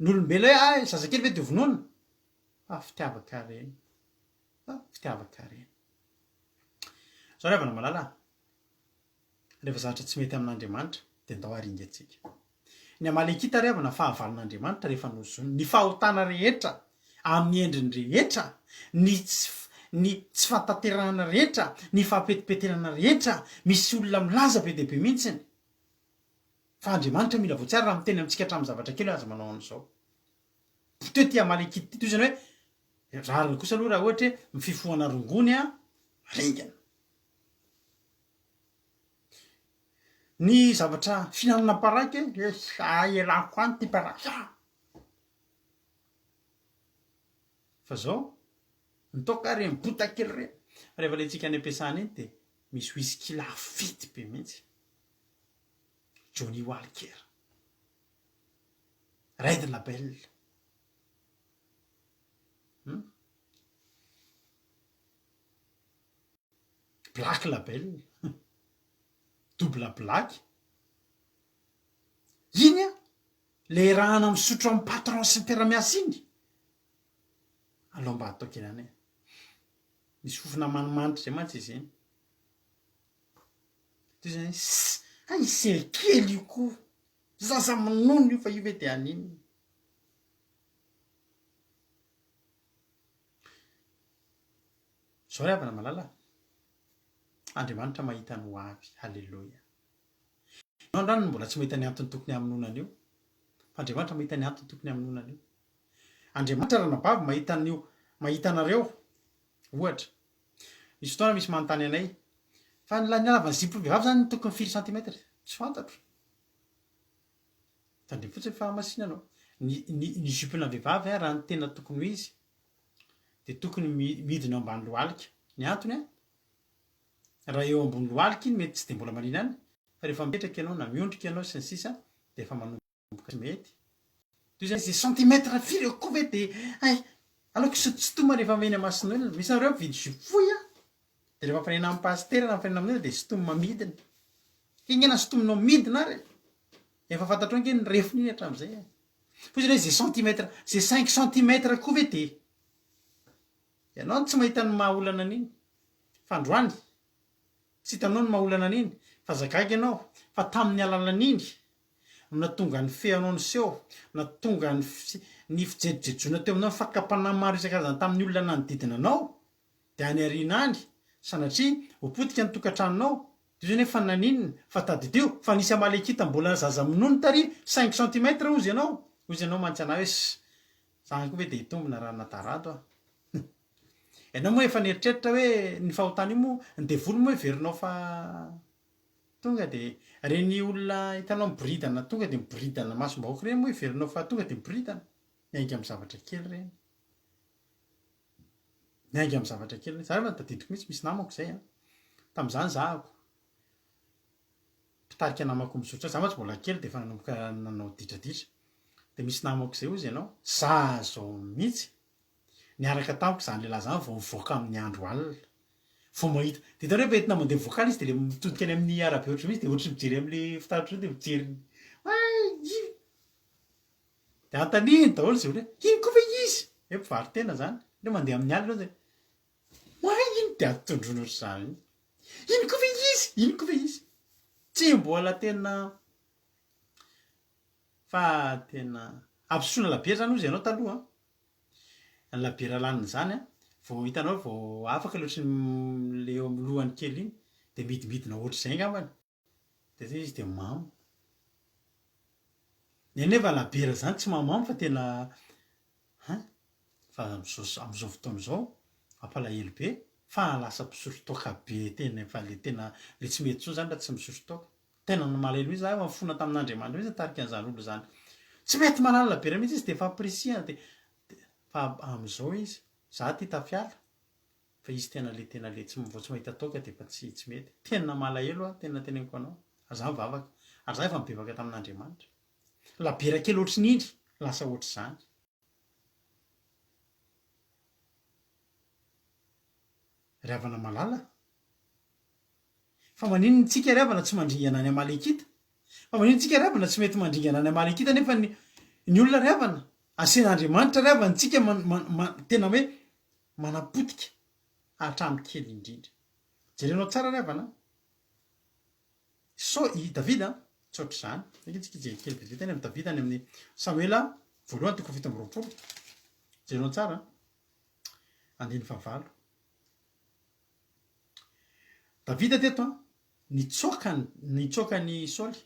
Speaker 1: Ny olombelona hoe ay zazakely ve dia vonoina? Fa fitiavan-karena. Fa fitiavan-karena. Zao ry havana malala a, rehefa zavatra tsy mety amin'Andriamanitra dia ndao haringantsika. Ny Amalekita ry havana fahavalon'Andriamanitra rehefa nozoniny. Ny fahotana rehetra amin'ny endriny rehetra, ny tsy ny tsy fahatanterahana rehetra, ny fahapetipetenana rehetra, misy olona milaza be dia be mihitsiny Fa Andriamanitra mila voatsiary raha miteny amintsika hatramin'ny zavatra kely hoe aza manao an'izao. Poteho ity Amalekita ity. Toy izany hoe rariny kosa aloha raha ohatra hoe ny fifohana rongony an, ringana. Ny zavatra fihinanana paraky, ialako any ity paraky ah! Fa zao, ny toaka reny bota kely reny, rehefa le tsika any am-piasana iny de misy whisky lafo vidy be mihitsy, Johnnie Walker, Red Label, hum, Black Label, double black, iny an! Le iarahana misotro amin'ny patron sy ny mpiara-miasa iny? Alao mba atao kely any e. Misy fofona manimanitra zay mantsy izy iny. Toy izany hoe ss, hay ise kely io koa. Zaza minono io fa io ve de haninona? Zao ry havana malala a. Andriamanitra mahita ny ho avy. Haleloia. Ianao androany no mbola tsy mahita ny antony tokony hamonoana an'io. Fa Andriamanitra mahita ny antony tokony hamonoana an'io. Andriamanitra ranabavy mahita an'io, mahita anareo. Ohatra, misy fotoana misy manontany anay, fa ny halavan'ny zipo vehivavy zany tokony firy centimètre? Tsy fantatro. Tandremo fotsiny fahamasinanao. Ny, ny, ny jupe-na vehivavy raha ny tena tokony ho izy, dia tokony midina eo ambany lohalika. Ny antony an, Raha eo ambony lohalika iny mety tsy dia mbola manina any fa rehefa mipetraka ianao na miondrika ianao sy ny sisa dia efa manomboka tsy mety. Toy izany izay centimètre firy eo koa ve dia hay aleoko sintosintomina rehefa eny imason'olona. Misy anareo mividy jupe fohy an, dia rehefa mifanena amin'ny pasitera na mifanena amin'olona dia sintomina midina. Kay nge na sintominao midina ary e! Efa fantatrao nge ny refiny iny hatramin'izay e! Fa izy hoe izay centimètre, izay cinq centimètre koa ve dia Ianao no tsy mahita ny maha olana an'iny. Fa androany, tsy hitanao ny maha olana an'iny, fa aza gaga ianao fa tamin'ny alalan'iny no nahatonga ny feanao niseho, nahatonga ny ny fijejojejoana teo aminao, ny fakam-panahy maro isan-karazany tamin'ny olona nanodidina anao, dia any aoriana any, sanatria ho potika ny tokantranonao, dia izao nefa naninona, fa tadidio fa nisy amalekita mbola zaza minono tary, cinq centimètres hozy ianao, hozy ianao mantsy anah hoe ss, Zany koa ve dia hitombina raha nadarado aho? Ianao moa efa nieritreritra hoe ny fahotana io moa, ny devoly moa heverinao fa tonga dia ireny olona hitanao miboridana tonga dia miboridana masom-bahoaka ireny moa heverinao fa tonga dia miboridana? Miainga amin'ny zavatra kely ireny. Miainga amin'ny zavatra kely ireny. Za efa tadidiko mihitsy misy namako izay an, tamin'izany zahako mpitarika namako mizotra, za mantsy mbola kely dia efa nanomboka nanao didradidra, dia misy namako izay hozy ianao, za zao mihitsy niaraka tamiko izany lehilahy izany vao mivoaka amin'ny andro alina, vao mahita, dia hitanareo rehefa entina mandeha mivoaka alina izy dia le mitodika any amin'ny arabe ohatry mihitsy dia ohatry ny mijery amin'le fitaratra io dia mijery hay io, dia anontaniany daholo izay olona hoe iny koa ve izy? Hoe mpivaro-tena izany, hoe mandeha amin'ny alina dia Oay iny dia tondroina ohatr'izany iny. Iny koa ve izy? Iny koa ve izy? Tsy mbola tena fa tena ampisotroina labiera zany hozy ianao taloha an. Ny labiera lanina izany an, vao hitanao vao afaka le ohatry ny le eo amin'ny lohany kely iny dia midimidina ohatr'izay angambany. Dia zay izy dia mamo. Ny anefa labiera zany tsy mahamamo fa tena hein, fa amzao amzao fotoana izao mampalahelo be fa lasa mpisotro toaka be tena efa le tena le tsy mety intsony zany raha tsy misotro toaka. Tena malahelo mihitsy za efa nifona tamin'Andriamanitra mihitsy nitarika an'izany olona izany. Tsy mety manala labiera mihitsy izy dia efa ampirisihana dia fa amzao izy, za tia tafiala, Fa izy tena le tena le tsy vao tsy mahita toaka dia efa tsy tsy mety. Tena malahelo aho tena teneniko anao. Ary za mivavaka. Ary za efa nibebaka tamin'Andriamanitra. Labiera kely ohatry ny indry lasa ohatr'izany. Ry havana malala a! Fa maninona tsika ry havana tsy mandringana any Amalekita? Fa maninona tsika ry havana tsy mety mandringana any Amalekita nefa ny ny olona ry havana asen'Andriamanitra ry havana tsika man man man tena hoe manapotika hatramin'ny kely indrindra. Jerenao tsara ry havana a! Sao i Davida tsy ohatr'izany. Andeha tsika hijery kely vetivety any amin'i Davida any amin'ny Samoela voalohany toko 27. Jerenao tsara a! Andininy fahavalo. Davida teto an, nitsoaka nitsoaka an'i Saoly.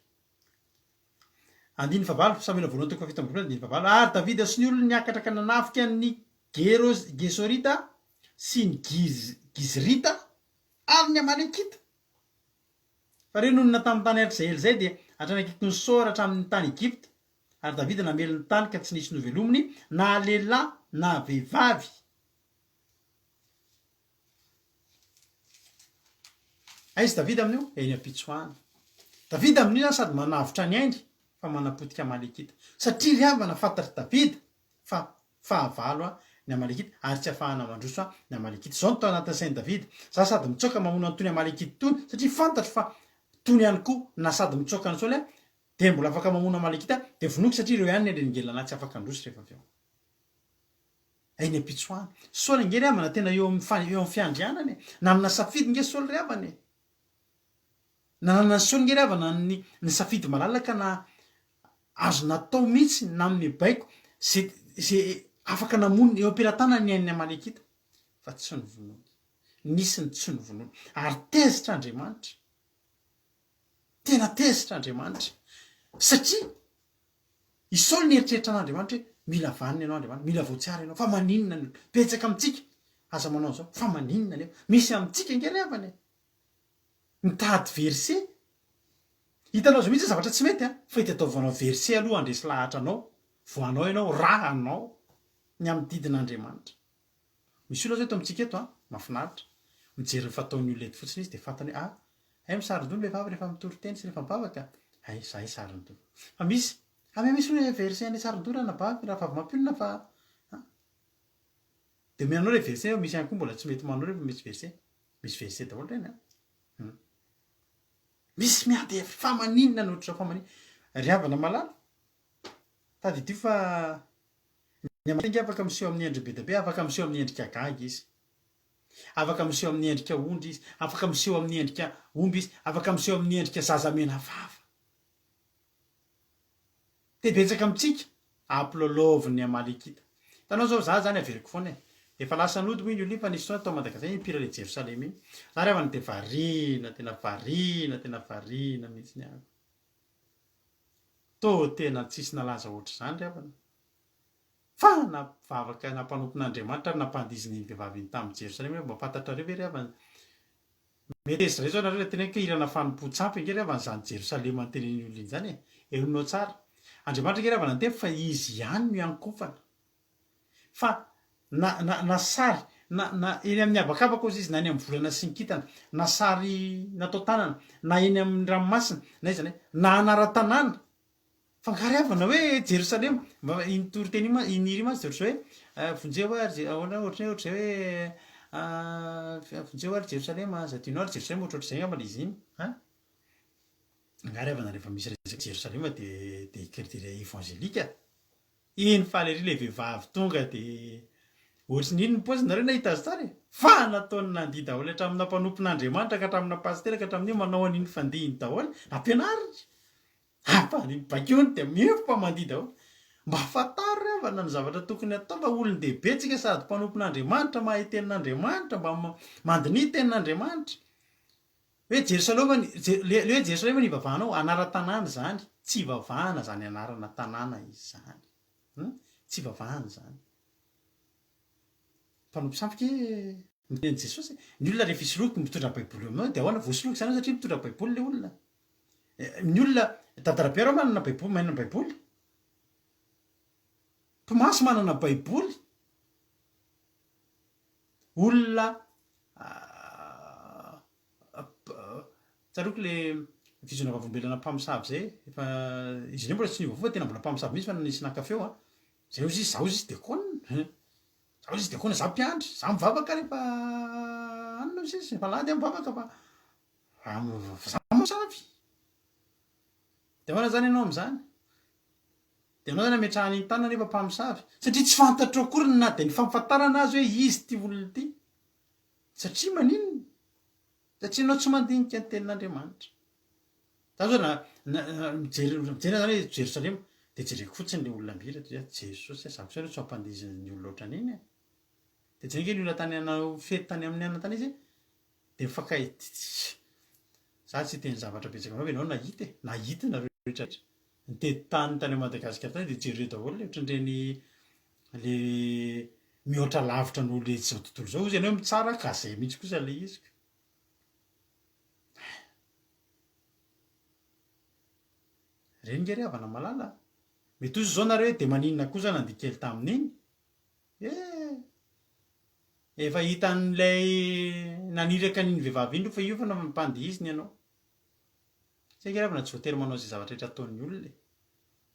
Speaker 1: Andininy fahavalo, Samoela voalohany toko fahafito ambin'ny folo andininy fahavalo, Ary Davida sy ny olony niakatra ka nanafika ny Gesorita sy ny Gizrita ary ny Amalekita. Fa ireo nonina tamin'ny tany hatrizay ela izay dia hatrany akaikin'i Sora hatramin'ny tany Egypta, ary Davida namely ny tany ka tsy nisy novelominy na lehilahy na vehivavy. Aiza Davida amin'io? Eny am-pitsoahana. Davida amin'io izany sady manavotra ny ainy fa manapotika Amalekita. Satria ry havana fantatr'i Davida fa fahavalo ny Amalekita ary tsy afahana mandroso ny Amalekita. Izao no tao anatin'ny sain'i Davida, Za sady mitsoaka mamono an'itony Amalekita itony satria fantatro fa tony ihany koa na sady mitsoaka an'i Saoly aho dia mbola afaka mamono Amalekita dia vonoiko satria ireo ihany ny andriangelana tsy afaka handroso rehefa avy eo. Eny am-pitsoahana. Saoly ange ry havana tena eo amin'ny eo amin'ny fiandrianana e. Nanana safidy nge Saoly ry havana e. Nanana Saoly nge ry havana ny ny safidy malalaka na azo natao mihitsy nanome baiko ze ze afaka namono eo am-pelatanany ny ain'ny Amalekita fa tsy novonoiny. Nisy ny tsy novonoiny. Ary tezitra Andriamanitra. Tena tezitra Andriamanitra satria I Saoly nieritreritra an'Andriamanitra hoe, Mila vanona ianao Andriamanitra, mila voatsiary ianao, fa maninona ny olona? Betsaka amintsika aza manao an'izao, fa maninona anefa? Misy amintsika ange ry havana e! Mitady verset. Hitanao izao mihitsy ny zavatra tsy mety an, fa itadiavanao verset aloha handresy lahatra anao, voanao ianao, raha anao ny amin'ny didin'Andriamanitra. Misy olona zao eto amintsika eto an, mahafinaritra, mijery ny fataon'ny olona eto fotsiny izy dia fantany hoe ah, hay misaron-doha ny vehivavy rehefa mitory teny sy rehefa mivavaka, hay izahay saron-doha. Fa misy, ah mais misy hoe verset any saron-doha ranabavy, rahavavy mampionona fa an. Dia omena anao ilay verset fa misy ihany koa mbola tsy mety manao rehefa misy verset. Misy verset daholo ireny an. Hum. Misy miady hevitra, fa maninona no ohatr'izao, fa maninona. Ry havana malala, tadidio fa Ny amalika afaka miseho amin'ny endriny be dia be, afaka miseho amin'ny endrika gaga izy, afaka miseho amin'ny endrika ondry izy, afaka miseho amin'ny endrika omby izy, afaka miseho amin'ny endrika zaza mena vava. Dia betsaka amintsika ampilalaovin'ny Amalekita. Hitanao izao, za izany averiko foana e. Efa lasa nody moa iny olona iny fa nisy fotoana tao Madagasikara iny mpihira ilay Jerosalema iny. Za ry havana dia variana, tena variana, tena variana mihitsy ny ahy. Toa tena tsisy nalaza ohatr'izany ry havana. Fa na mpivavaka na mpanompon'Andriamanitra ary nampandihizina iny vehivavy iny tamin'i Jerosalema hoe mba fantatrareo ve ry havana Mety tezitra indray izao nareo raha teneniko hoe hirana fanompoan-tsampy ange ry havana izany Jerosalema notenenin'iny olona iny izany e! Henonao tsara. Andriamanitra ange ry havana niteny fa Izy ihany no iankohofana. Fa na na na sary na na eny amin'ny habakabaka ozy izy na eny amin'ny volana sy ny kintana na sary natao tanana na eny amin'ny ranomasina na aiza na aiza na anaran-tanàna Fa nga ry havana hoe Jerosalema, mba iny toriteny iny ma- iny hira iny mantsy dia ohatr'izao hoe vonjeo aho ry Je- ahoana ohatran'ny hoe ohatr'izay hoe vonjeo aho ry Jerosalema, aza adino aho ry Jerosalema, ohatrohatr'izay angamba ilay izy iny an! Nga ry havana rehefa misy resaka Jerosalema dia dia écriture évangélique? Iny faly ery ilay vehivavy tonga dia ohatry ny inona ny paoziny nareo nahita azy tsara e! Fa nataony nandihy daholo hatraminà mpanompon'Andriamanitra ka hatraminà pasitera ka hatramin'ny manao an'iny fandihy iny daholo, ampianariny! Hafa ny baikoiny dia mihemopa mandihy daholo. Mba fantaro ry havana ny zavatra tokony hatao fa olon-dehibe tsika sady mpanompon'Andriamanitra mahay tenin'Andriamanitra mba mandiniha tenin'Andriamanitra. Hoe Jerosalema le hoe Jerosalema no ivavahanao, anaran-tanàna izany, tsy ivavahana izany anarana tanàna izany. Hum, tsy ivavahana izany. Mpanompo sampy ke miteny an'i Jesosy e. Ny olona rehefa hisoloky mitondra baiboly eo aminao dia ahoana? Voasoloky izany satria mitondra baiboly le olona. Ny olona, Dada Rabe reo manana baiboly, manana baiboly. Mpimasy manana baiboly. Olona tsaroako le fizona vavolombelona mpamosavy zay, efa izy ireo mbola tsy niova fo fa tena mbola mpamosavy mihitsy fa nisy naka feo an, zay ozy izy, za ozy izy dekona, za ozy izy dekona, za mpiandry, za mivavaka rehefa anona ozy izy, rehefa alahady aho mivavaka fa za mamosavy, de ahoana zany ianao am'zany? De anao zany ametrahana iny tanana nefa mpamosavy, satria tsy fantatrao akory na de ny fahafantarana azy hoe izy ity olona ity, satria maninona? Satria ianao tsy mandinika ny tenin'Andriamanitra. Za zao na na mijery mijery aho zany hoe Jerosalema de jereko fotsiny le olona mihira de hoe Jesosy a, za kosa aloha tsy mampandihy ny olona ohatran'iny e. De jereo ange ny olona tany hanao fety tany amin'ny anona tany izy de mifankahita, za tsy hiteny zavatra betsaka aminao fa ianao nahita e, nahita nareo rehetra rehetra. Nitety tany tany Madagasikara tany dia jereo daholo le ohatran'ireny le mihoatra lavitra noho le izao tontolo izao ozy ianao hoe mitsara ka zay mihitsy kosa le izy ka. Reny nge ry havana malala a! Mety ozy izao nareo hoe de maninona kosa nandihy kely tamin'iny? Eh! Efa hitan'ilay naniraka an'iny vehivavy iny aloha fa io efa nampandihiziny ianao. Tsy haiko ravina tsy voatery manao izay zavatra rehetra ataon'ny olona e.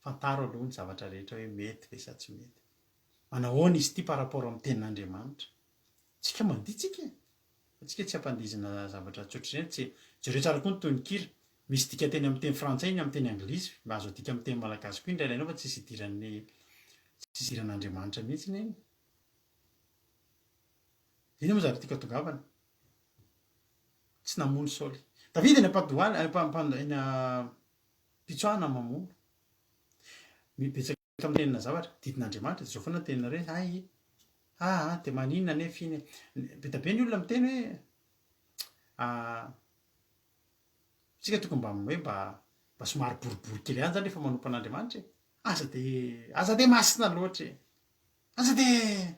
Speaker 1: Fantaro aloha ny zavatra rehetra hoe mety ve sa tsy mety. Manahoana izy ity par rapport amin'ny tenin'Andriamanitra. Tsika mandihy tsika e. Fa tsika tsy ampandihizina zavatra tsotra ireny. Tsy, jereo tsara koa ny tononkira. Misy dikanteny amin'ny teny frantsay iny amin'ny teny anglisy. Mba azo adika amin'ny teny malagasy koa iny raha ilainao fa tsisy idiran'ny tsisy idiran'Andriamanitra mihitsy iny. Inona moa zavatra tiako atongavana? Tsy namono Saoly. Davida eny am-padohana, eny am-pitsoahana mamono. Betsaka mitenena zavatra. Didin'Andriamanitra, dia izao foana ny teninareo hoe, hay, aa, dia maninona anefa iny e? Be dia be ny olona miteny hoe, isika tokony mba hoe mba mba somary boribory kely ihany izany rehefa manompo an'Andriamanitra e. Aza dia aza dia masina loatra e. Aza dia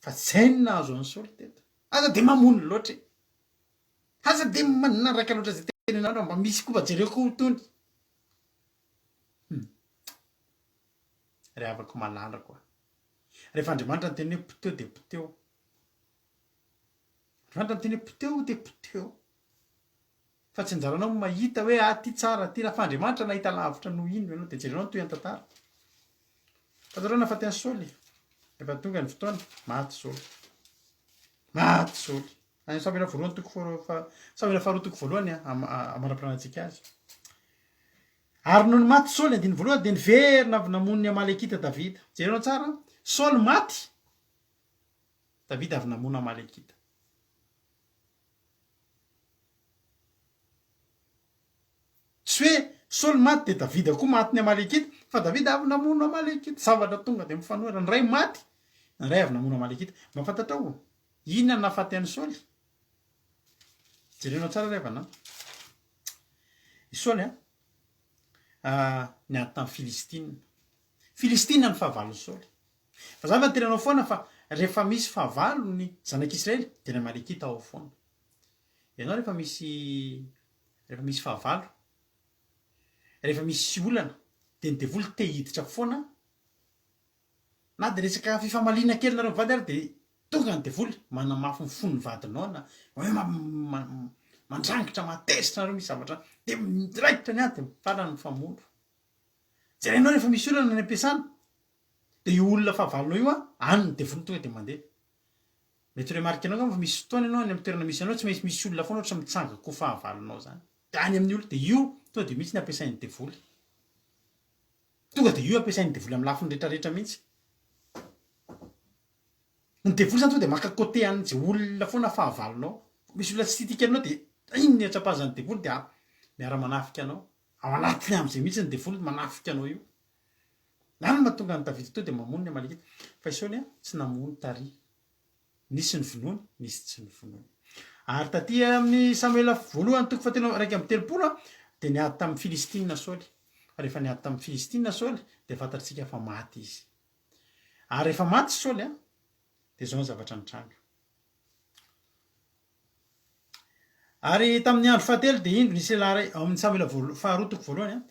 Speaker 1: Fa zay no nahazo an'i Saoly teto. Aza dia mamono loatra e. Aza dia manaraka loatra izay tenenao raha mba misy koa mba jereo koa itony. Hum. Ry havako malalako a. Rehefa Andriamanitra niteny hoe poteo dia poteo. Andriamanitra miteny hoe poteo dia poteo. Fa tsy anjaranao ny mahita hoe ah ty tsara ty raha fa Andriamanitra nahita lavitra noho ino ianao dia jerenao ny tohin'ny tantara. Fantatrao nahafaty an'i Saoly? Rehefa tonga ny fotoana, maty Saoly. Maty Saoly. Any Samoela voalohany toko faharoa Samoela faharoa toko voalohany amara-piranantsika azy. Ary nony maty Saoly andininy voalohany dia niverina avy namono ny Amalekita Davida. Jerenao tsara, Saoly maty, Davida avy namono Amalekita. Tsy hoe Saoly maty dia Davida koa matin'ny Amalekita, fa Davida avy namono Amalekita. Zavatra tonga dia mifanohitra. Ny iray maty, ny iray avy namono Amalekita. Mba fantatrao, inona no nahafaty an'i Saoly? Jerenao tsara ry havana an. I Saoly an, niady tamin'ny Filistina. Filistina no fahavalon'i Saoly. Fa za efa niteny anao foana fa rehefa misy fahavalo ny zanak'Israely dia ny Amalekita ao foana. Ianao rehefa misy rehefa misy fahavalo, rehefa misy olana dia ny devoly te hiditra foana na dia resaka fifamaliana kely nareo mivady ary dia tonga ny devoly manamafy ny fon'ny vadinao na hoe mandrangitra mahatezitra anareo misy zavatra dia miraikitra ny ady dia farany mifamono. Jerenao rehefa misy olana any am-piasana Dia io olona fahavalonao io an, any ny devoly tonga dia mandeha. Mety remarquer-nao angamba fa misy fotoana ianao any amin'ny toerana misy anao tsy maintsy misy olona foana ohatra mitsanga-ko fahavalonao izany. Dia any amin'ny olona, dia io tonga dia mihitsy ny ampiasain'ny devoly. Tonga dia io ampiasain'ny devoly amin'ny lafiny rehetra rehetra mihitsy. Ny devoly izany tonga dia maka côté an'izay olona foana fahavalonao. Misy olona tsy tiatiaka anao dia iny ny atsapazan'ny devoly dia miara-manafika anao. Ao anatiny amin'izay mihitsy ny devoly manafika anao io. Izany no mahatonga an'i Davida teo dia mamono ny Amalekita. Fa i Saoly tsy namono tary. Nisy ny vonoiny, nisy tsy novonoiny. Ary taty amin'ny Samoela voalohany toko fahatelo 31 dia niady tamin'ny Filistina Saoly. Fa rehefa niady tamin'ny Filistina Saoly dia fantatsika fa maty izy. Ary rehefa maty Saoly dia izao ny zavatra nitranga. Ary tamin'ny andro fahatelo dia indro nisy lehilahy iray, ao amin'ny Samoela voalo- faharoa toko voalohany, an.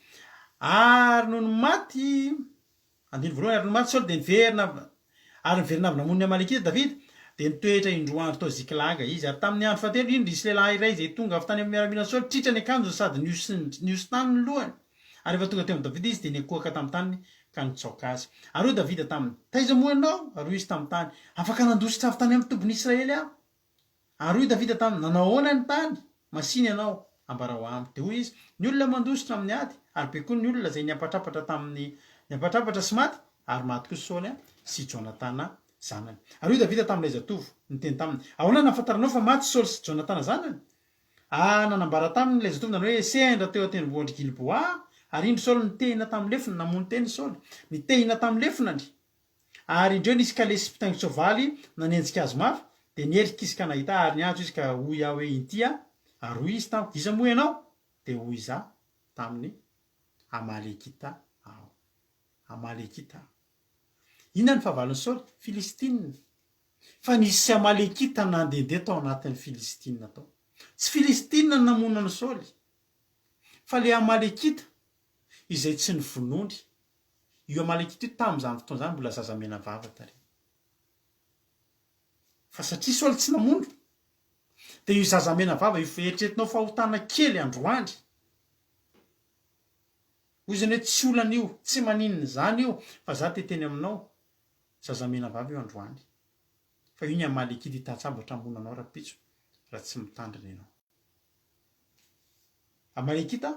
Speaker 1: Ary nony maty, andininy voalohany, ary nony maty Saoly dia niverina avy, ary niverina avy namono ny Amalekita Davida, dia nitoetra indroa andro tao Ziklaga izy. Ary tamin'ny andro fahatelo, indro nisy lehilahy iray izay tonga avy tany amin'ny miaramilan'i Saoly, tritra ny akanjony sady nihosin- nihosin-tany ny lohany. Ary rehefa tonga teo amin'i Davida izy, dia niankohoka tamin'ny taniny ka nitsaoka azy. Ary hoy Davida taminy, Taiza moa ianao? Ary hoy izy tamin'ny tany, Afaka nandositra avy tany amin'ny tobin'i Israely aho. Ary hoy Davida taminy, Nanao ahoana ny tany? Masìna ianao, ambarao amiko. Dia hoy izy, Ny olona mandositra amin'ny ady, ary be koa ny olona izay niampatrampatra tamin'ny niampatrampatra sy maty, ary maty koa Saoly sy Jonatana zanany. Ary hoy Davida tamin'ilay zatovo, niteny taminy, Ahoana no nahafantaranao fa maty Saoly sy Jonatana zanany? Ary nanambara taminy ilay zatovo nanao hoe, Sendra teo an-tendrombohitr'i Gilboa aho, ary indro Saoly nitehina tamin'ny lefona, namono tena i Saoly, nitehina tamin'ny lefonany. Ary indreo nisy kalesy mpitaingin-tsoavaly nanenjika azy mafy, dia niherika izy ka nahita ahy, ary niantso izy ka hoy aho hoe, Inty aho. Ary hoy izy tamiko, Iza moa ianao? Dia hoy izaho taminy. tamin'ny Amalekita aho. Amalekita. Inona ny fahavalon'i Saoly? Filistina. Fa nisy Amalekita nandehandeha tao anatin'ny Filistina tao. Tsy Filistina no namono an'i Saoly, fa ilay Amalekita izay tsy novonoiny. Io Amalekita io tamin'izany fotoana izany mbola zaza menavava tary. Fa satria Saoly tsy namono, dia io zaza menavava io eritreretinao fahotana kely androany, hoy izany hoe tsy olana io, tsy maninona izany io, fa za te hiteny aminao, zaza menavava io androany. Fa io ny Amalekita hitantsambatra hamono anao rahampitso, raha tsy mitandrina ianao. Amalekita,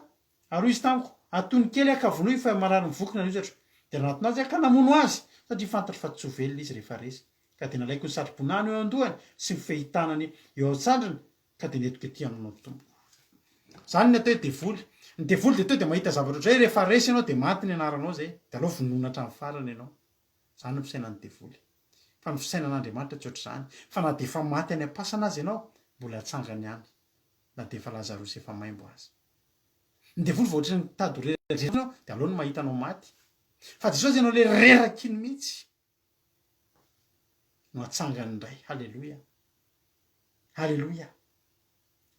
Speaker 1: ary hoy izy tamiko, Atony kely aho ka vonoy fa marary mivokona ny hozatro. Dia nanatona azy aho ka namono azy, satria fantatro fa tsy ho velona izy rehefa resy. Ka dia nalaiko ny satroboninahiny eo an-dohany sy ny fehitanany eo an-tsandriny, ka dia nentiko ety aminao tompoko. Izany ny atao hoe devoly. Ny devoly dia tonga dia mahita zavatra ohatran'izay, rehefa resy ianao dia maty ny anaranao izay, dia aleo vonoina hatramin'ny farany ianao. Izany no fisainan'ny devoly. Fa ny fisainan'Andriamanitra tsy ohatr'izany, fa na dia efa maty any am-pasana aza ianao, mbola hatsangany ihany, na dia efa Lazarosy efa maimbo aza. Ny devoly vao ohatran'ny mitady ho reraka ianao, dia aleony mahita anao maty. Fa Jesosy ianao ilay reraka iny mihitsy no hatsangany indray. Haleloia. Haleloia.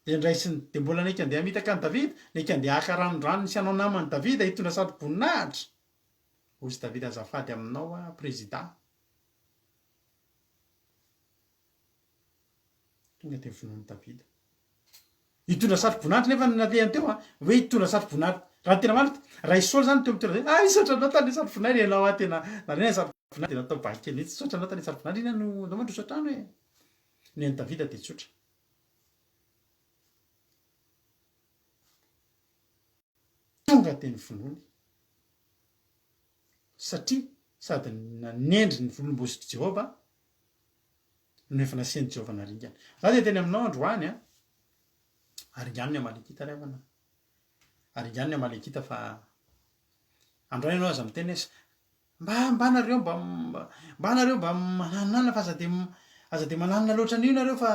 Speaker 1: Dia ndraisiny, dia mbola naiky handeha hamitaka an'i Davida, naiky handeha haka ranondranony sy hanao naman'i Davida hitondra satroboninahitra. Hozy Davida azafady aminao aho prezida. Tonga dia vonoin'i Davida. Hitondra satroboninahitra nefa ny nalehany teo an, hoe hitondra satroboninahitra. Raha ny tena marina, raha i Saoly izany teo amin'ny toerana, ah misaotra anao tany satroboninahitra ianao ah tena narena ny satroboninahitra dia natao baky kely mihitsy, misaotra anao tany satroboninahitra inona no ndao mandroso an-trano e. Ny an'i Davida dia tsotra. Tonga dia novonoiny. Satria sady nanendry ny volom-bositr'i Jehovah no efa nasian'i Jehovah naringana. Za dia teny aminao androany an, aringano ny Amalekita ry havana. Aringano ny Amalekita fa androany ianao aza miteny hoe mba mba nareo mba mba nareo mba mananana fa aza dia aza dia mananana loatra an'io nareo fa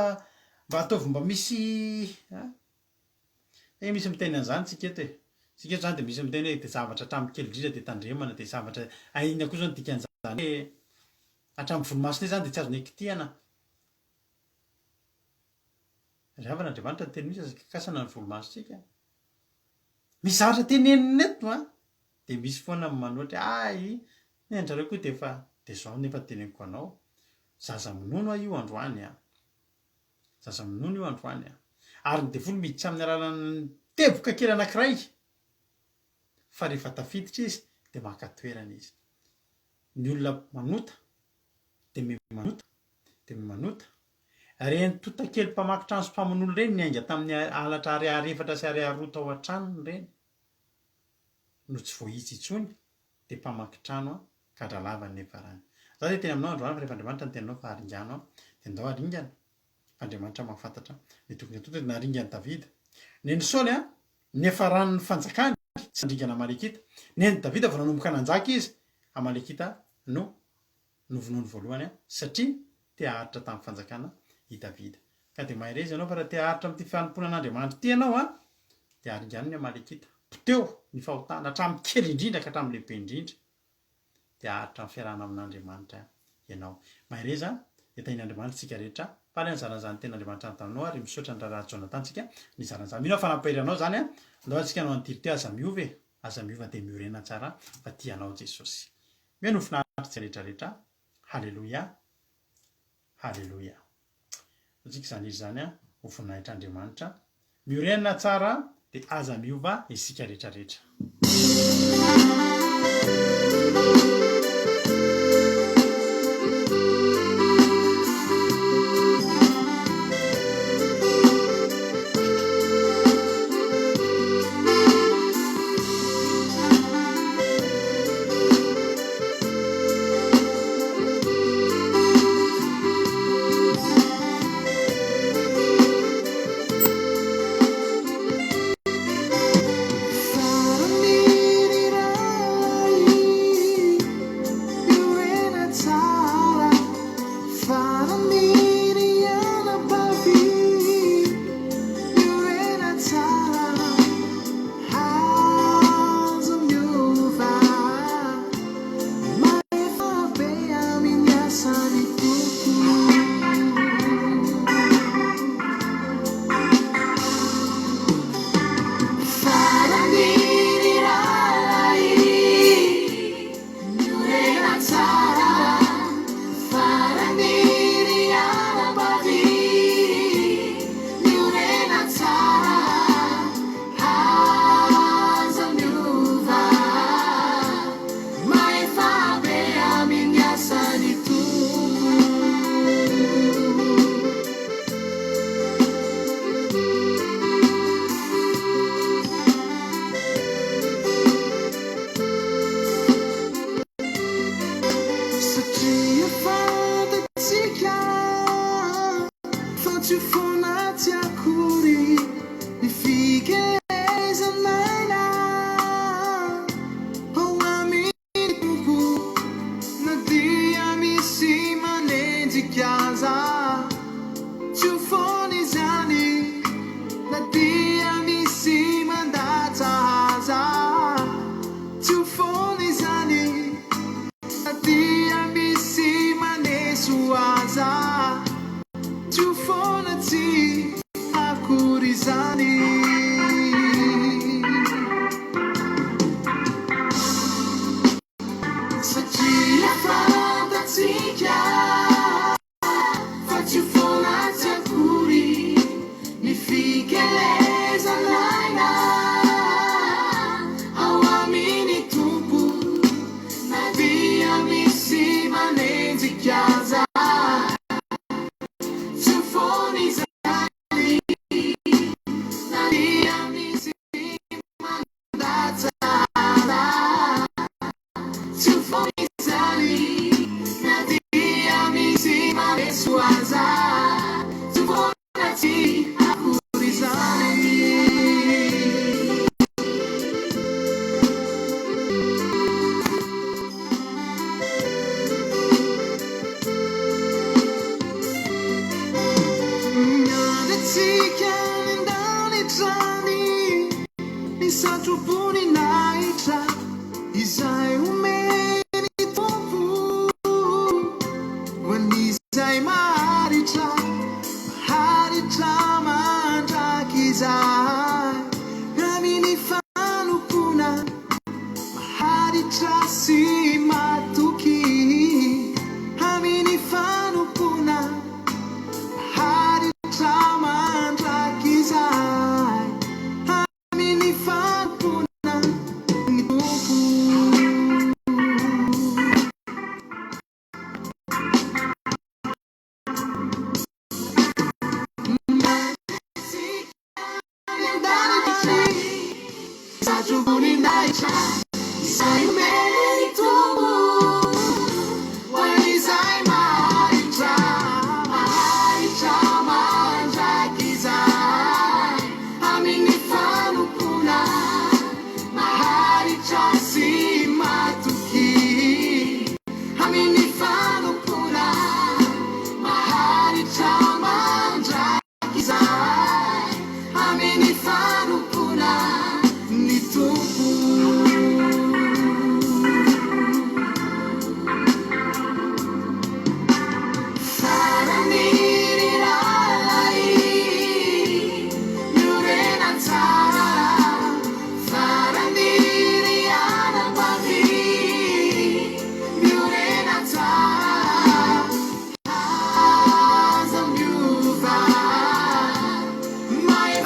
Speaker 1: mba ataovy mba misy an. He misy miteny an'izany tsika eto e! Tsika eto zany dia misy miteny hoe dia zavatra hatramin'ny kely indrindra dia tandremana dia zavatra hay inona koa zao ny dikan'izany hoe hatramin'ny volomasonay zany dia tsy azonay kitihana. Ry havana Andriamanitra niteny mihitsy aza kikasana ny volomasontsika. Misy zavatra tenenina eto an! Dia misy foana ny manoatra hoe hay ny an-dRareo koa dia efa dia izao nefa teneniko anao zaza minono aho io androany an! Zaza minono io androany an! Ary ny devoly miditra amin'ny alalan'ny teboka kely anankiray, fa rehefa tafiditra izy dia maka toerana izy. Ny olona manota dia miha manota dia miha manota. Ireny tontakely mpamaky trano sy mpamono olona ireny niainga tamin'ny halatra ariary efatra sy ariary roa tao an-tranony ireny no tsy voahitsy intsony dia mpamaky trano gadra lava ny niafarany. Za dia teny aminao androany fa rehefa Andriamanitra niteny anao fa haringano aho dia ndao haringana fa Andriamanitra mahafantatra ny tokony hatao dia naringan'i Davida. Nen'i Saoly an, niafaran'ny fanjakany tsy nandringana Amalekita. Nen'i Davida vao nanomboka nanjaka izy, Amalekita no novonoiny voalohany satria te haharitra tamin'ny fanjakana i Davida. Ka dia mahereza ianao fa raha te haharitra amin'ity fanompoana an'Andriamanitra ity ianao an, dia haringano ny Amalekita. Poteho ny fahotana hatramin'ny kely indrindra ka hatramin'ny lehibe indrindra. Dia haharitra amin'ny fiarahana amin'Andriamanitra ianao. Mahereza, dia tahian'Andriamanitra isika rehetra. Faly aho nizara an'izany tenin'Andriamanitra any taminao ary misaotra ny Raharaha Jonathan tsika nizara an'izany. Mino aho fa nampahery anao izany an. Andao antsika hanao an'ity rite aza miova e. Aza miova dia miorena tsara fa tia anao Jesosy. Mino ho finaritra isika rehetra rehetra. Haleloia. Haleloia. Antsika izany hira izany ho voninahitr'Andriamanitra. Miorena tsara dia aza miova isika rehetra rehetra.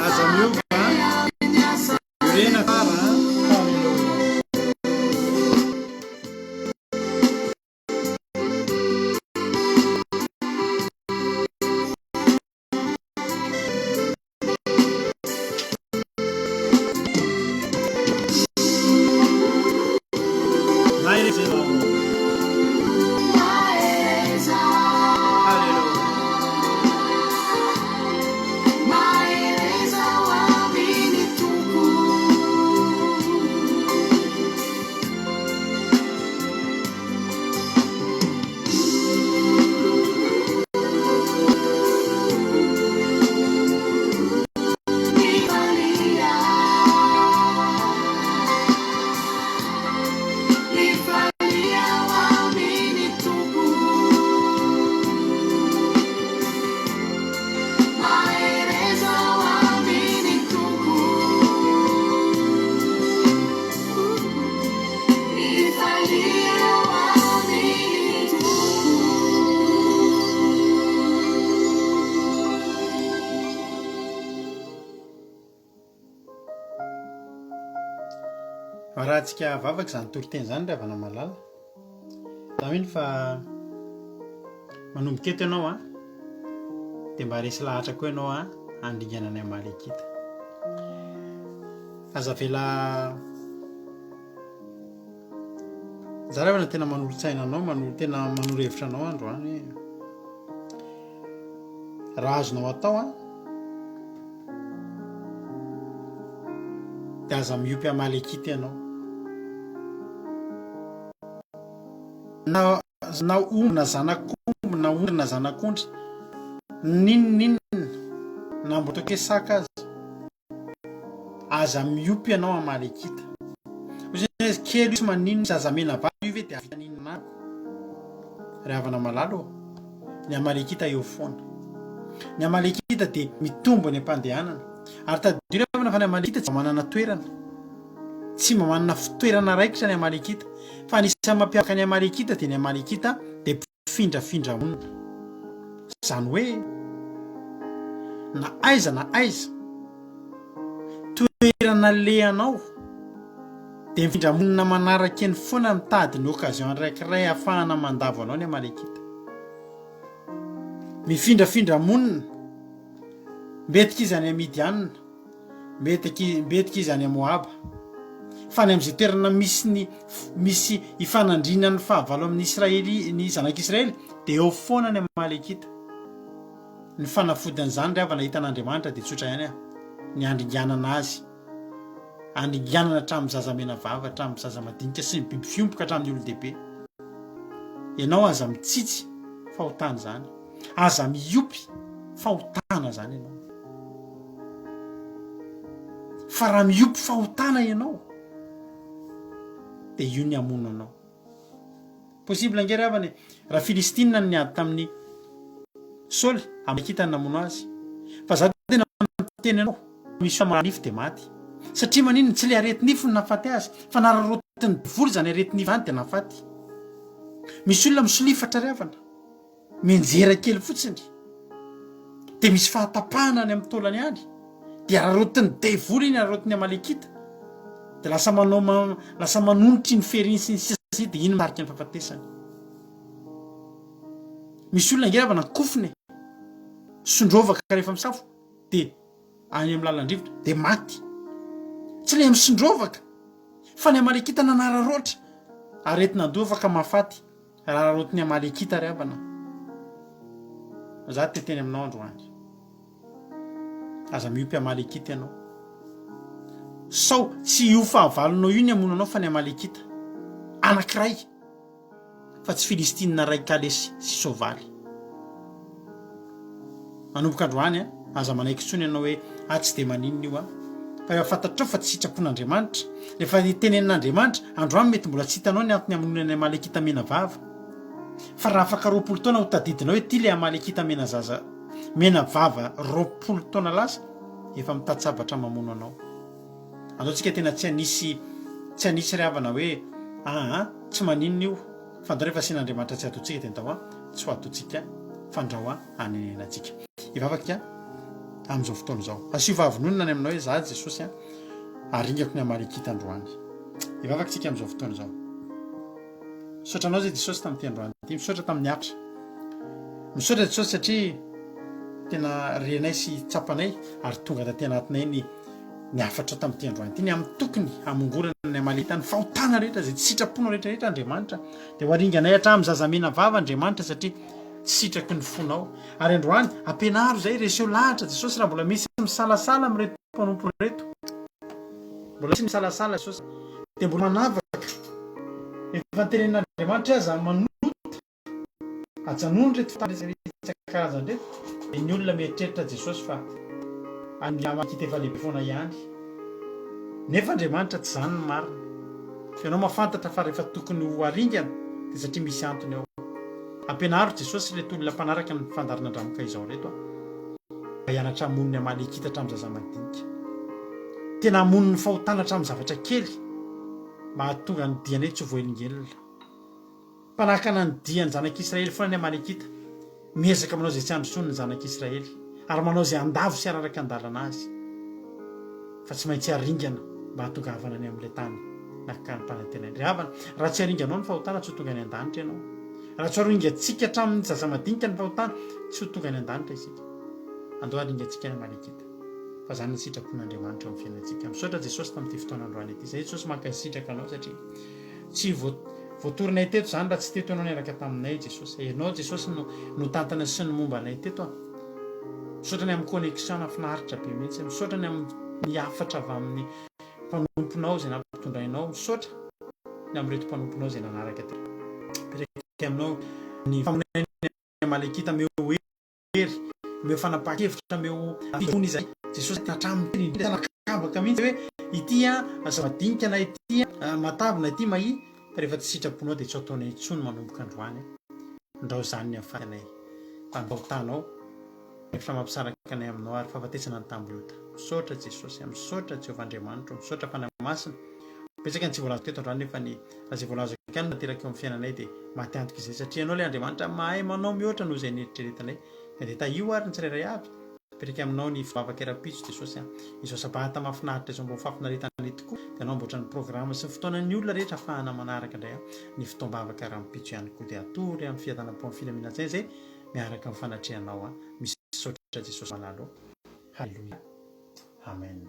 Speaker 1: Aza miova Miorena tsara Haleloia. Mahereza ianao. Haleloia. Arahantsika vavaka izany toriteny izany ry havana malala. Za mino fa manomboka eto ianao an, dia mba resy lahatra koa ianao an, handringana ny Amalekita. Aza avela za ry havana tena manolo-tsaina anao, manolo tena manoro hevitra anao androany hoe raha azonao atao an, dia aza miompy Amalekita ianao. Na na omby na zanak'omby na ondry na zanak'ondry, n'inon'inona, na mba ataoko hoe saka aza, aza miompy ianao Amalekita. Hoy izy hoe kely io tsy maninona, zaza menavava io ve dia hahavita n'inona amiko? Ry havana malala ô, ny Amalekita eo foana. Ny Amalekita dia mitombo any am-pandehanana. Ary tadidio ry havana fa ny Amalekita tsy mba manana toerana. Tsy mba manana fitoerana raikitra ny Amalekita. Fa ny isan'ny mampiavaka ny Amalekita dia ny Amalekita dia mpifindrafindra monina. Izany hoe na aiza na aiza toerana alehanao dia mifindra monina manaraka eny foana mitady ny occasion anankiray ahafahana mandavo anao ny Amalekita. Mifindrafindra monina, mbetika izy any Midiana, mbetika izy any Moaba. Fa any amin'izay toerana misy ny misy ifanandrinan'ny fahavalo amin'ny Israely ny zanak'Israely dia eo foana ny Amalekita. Ny fanafodin'izany ry havana hitan'Andriamanitra dia tsotra ihany an, ny handringanana azy. Handringanana hatramin'ny zaza mena vava, hatramin'ny zaza madinika sy ny biby fiompy ka hatramin'ny olon-dehibe. Ianao aza mitsitsy fahotana izany. Aza miopy fahotana izany ianao. Fa raha miopy fahotana ianao dia io ny hamono anao. Possible ange ry havana e! Raha Filistina no niady tamin'i Saoly, Amalekita no namono azy. Fa za tena miteny anao, misy olona marary nify dia maty. Satria maninona? Tsy ilay areti-nify no nahafaty azy, fa nararaotin'ny devoly izany areti-nify izany dia nahafaty. Misy olona misolifatra ry havana. Mianjera kely fotsiny dia misy fahatapahana any amin'ny taolany any, dia araraotin'ny devoly iny, araraotin'ny amalekita, dia lasa manao lasa manonitra iny fery iny sy ny sisa sy dia iny mitarika ny fahafatesany. Misy olona ange havana kofona e, sondrovaka rehefa misafo dia any amin'ny lalan-drivotra dia maty. Tsy ilay misondrovaka fa ny amalekita nanararaotra aretina an-doha afaka mahafaty. Araraotin'ny Amalekita ry havana. Za te teny aminao androany. Aza miompy Amalekita ianao. Sao tsy io fahavalonao io ny hamono anao fa ny Amalekita. Anankiray. Fa tsy Filistina ray kalesy sy soavaly. Manomboka androany a, aza manaiky intsony ianao hoe ah tsy dia maninona io an. Fa efa fantatrao fa tsy sitrapon'Andriamanitra. Rehefa tenenin'Andriamanitra, androany mety mbola tsy hitanao ny antony hamonoana ny Amalekita mena vava. Fa raha afaka 20 taona ho tadidinao hoe ity ilay Amalekita mena zaza mena vava 20 taona lasa, efa mitady sabatra mamono anao. Andao tsika tena tsy hanisy tsy hanisy ry havana hoe aa tsy maninona io. Fa ndao rehefa asian'Andriamanitra tsy hatotsika dia ndao tsy ho hatotsika fa ndrao hanenenantsika. Hivavaka amin'izao fotoana izao. Asio fahavononana any aminao hoe za Jesosy a, haringako ny Amalekita androany. Hivavaka tsika amin'izao fotoana izao. Misaotra anao zay Jesosy tamin'ity androany ity. Misaotra tamin'ny hatra. Misaotra Jesosy satria tena renay sy tsapanay ary tonga taty anatinay ny ny hafatra tamin'ity androany ity, ny amin'ny tokony hamongorana ny Amalekita, ny fahotana rehetra izay tsy sitraponao rehetra rehetra Andriamanitra, dia ho aringanay hatramin'ny zazamena vava Andriamanitra satria tsy sitraky ny fonao. Ary androany, ampianaro izay, reseo lahatra Jesosy raha mbola misy misalasala amin'ireto mpanompo ireto. Mbola misy misalasala Jesosy, dia mbola manavaka. Efa notenenin'Andriamanitra aza manota. Ajanony ireto fitandremana isan-karazany ireto dia ny olona mieritreritra Jesosy fa any Amalekita efa lehibe foana ihany. Nefa Andriamanitra tsy izany ny marina. Fa ianao mahafantatra fa rehefa tokony ho aringana dia satria misy antony ao. Ampianaro Jesosy ireto olona mpanaraka ny fandaharan'Andramoka izao ireto aho mba hianatra hamono ny Amalekita hatramin'ny zaza madinika. Tena hamono ny fahotana hatramin'ny zavatra kely mba hahatonga ny dianay tsy ho voahelingelina. Mpanakana ny dian'ny zanak'Israely foana ny Amalekita. Miezaka manao izay tsy handrosoany ny zanak'Israely, ary manao izay handavo sy hararaka an-dalana azy. Fa tsy maintsy haringana mba hahatongavana any amin'ilay tany nakam-panantenany. Ry havana, raha tsy haringanao ny fahotana, tsy ho tonga any an-danitra ianao. Raha tsy haringantsika hatramin'ny zaza madinika ny fahotana, tsy ho tonga any an-danitra isika. Andao haringantsika ny Amalekita. Fa izany ny sitrapon'Andriamanitra eo amin'ny fiainantsika. Misaotra Jesosy tamin'ity fotoana androany ity. Izay Jesosy mankasitraka anao satria Tsy voatorinay teto izany raha tsy teto Ianao niaraka taminay Jesosy. Ianao Jesosy no notantana sy ny momba anay teto a. Misaotra ny amin'ny connexion nafinaritra be mihitsy. Misaotra ny amin'ny hafatra avy amin'ny mpanomponao izay nampitondrainao. Misaotra ny amin'ireto mpanomponao izay nanaraka teto. Apetraka aminao ny famonjena ny Amalekita meo hery, omeo fanapahan-kevitra, omeo fijoroana izahay. Jesosy tena hatramin'ny teny indrindra tena kabaka mihitsy hoe ity zava-madinika na ity matavy na ity mahia fa rehefa tsy sitraponao dia tsy ho ataonay intsony manomboka androany. Ndrao izany ny hahafaty anay fa ny fahotanao rehefa mampisaraka anay aminao ary fahafatesana ny tambin'ny ota. Misaotra Jesosy a, misaotra Jehovah Andriamanitro, misaotra Fanahy Masina. Betsaka ny tsy voalazako teto androany nefa ny raha izay voalazako ihany no tanteraka eo amin'ny fiainanay dia maty antoka izay satria Ianao ilay Andriamanitra mahay manao mihoatra noho izay neritreretinay. Ka dia tahio ary ny tsirairay avy. Apetraka aminao ny vavaka rahampitso Jesosy a. Izao sabata mahafinaritra izao mba ho fahafinaretana tokoa dia Anao amboatra ny programa sy ny fotoanan'ny olona rehetra afahana manaraka indray ny fotoam-bavaka rahampitso ihany koa dia atory amin'ny fiadanam-po amin'ny filaminan-tsaina izay miaraka amin'ny fanatrehanao a. Misaotra Jesosy malala ô. Haleloia. Amen.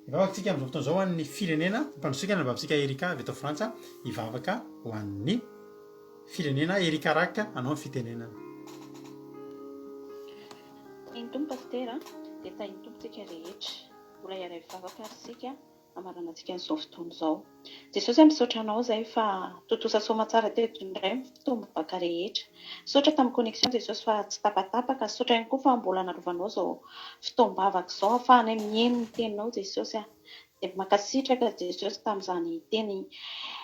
Speaker 1: Hivavaka tsika amin'izao fotoana izao ho an'ny firenena. Ampandrosoiko ny anabavintsika Erika avy eto Frantsa hivavaka ho an'ny firenena. Erika Rack, anao ny fitenenana.
Speaker 5: Tahin'ny Tompo Pasitera dia tahin'ny Tompo tsika rehetra. Mbola hiara-hivavaka ary isika hamaranantsika an'izao fotoana izao. Jesosy a misaotra anao izay fa tontosa soamatsara teto indray ny fotoam-baka rehetra. Misaotra tamin'ny connexion Jesosy fa tsy tapatapaka, misaotra ihany koa fa mbola narovanao izao fotoam-bavaka izao ahafahanay mihaino ny teninao Jesosy a. Dia mankasitraka Jesosy tamin'izany teny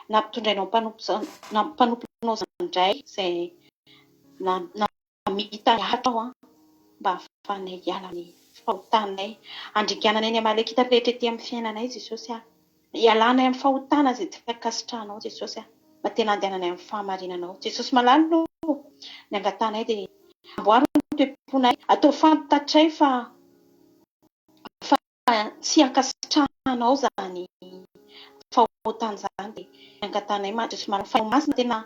Speaker 5: nampitondrainao mpanomponao izany indray izay Namita ny ady aho mba hahafahanay hiala amin'ny fahotanay. Handringananay ny Amalekita rehetra ety amin'ny fiainanay, Jesosy a. Hialanay amin'ny fahotana izay tsy ankasitrahanao, Jesosy a. Mba tena handehananay amin'ny fahamarinanao. Jesosy malala ô, ny angatahanay dia amboaro ny toe-ponay. Ataovy fantatray fa fa tsy ankasitrahanao izany fahotana izany dia angatahanay Jesosy Malala Fanahy Masina tena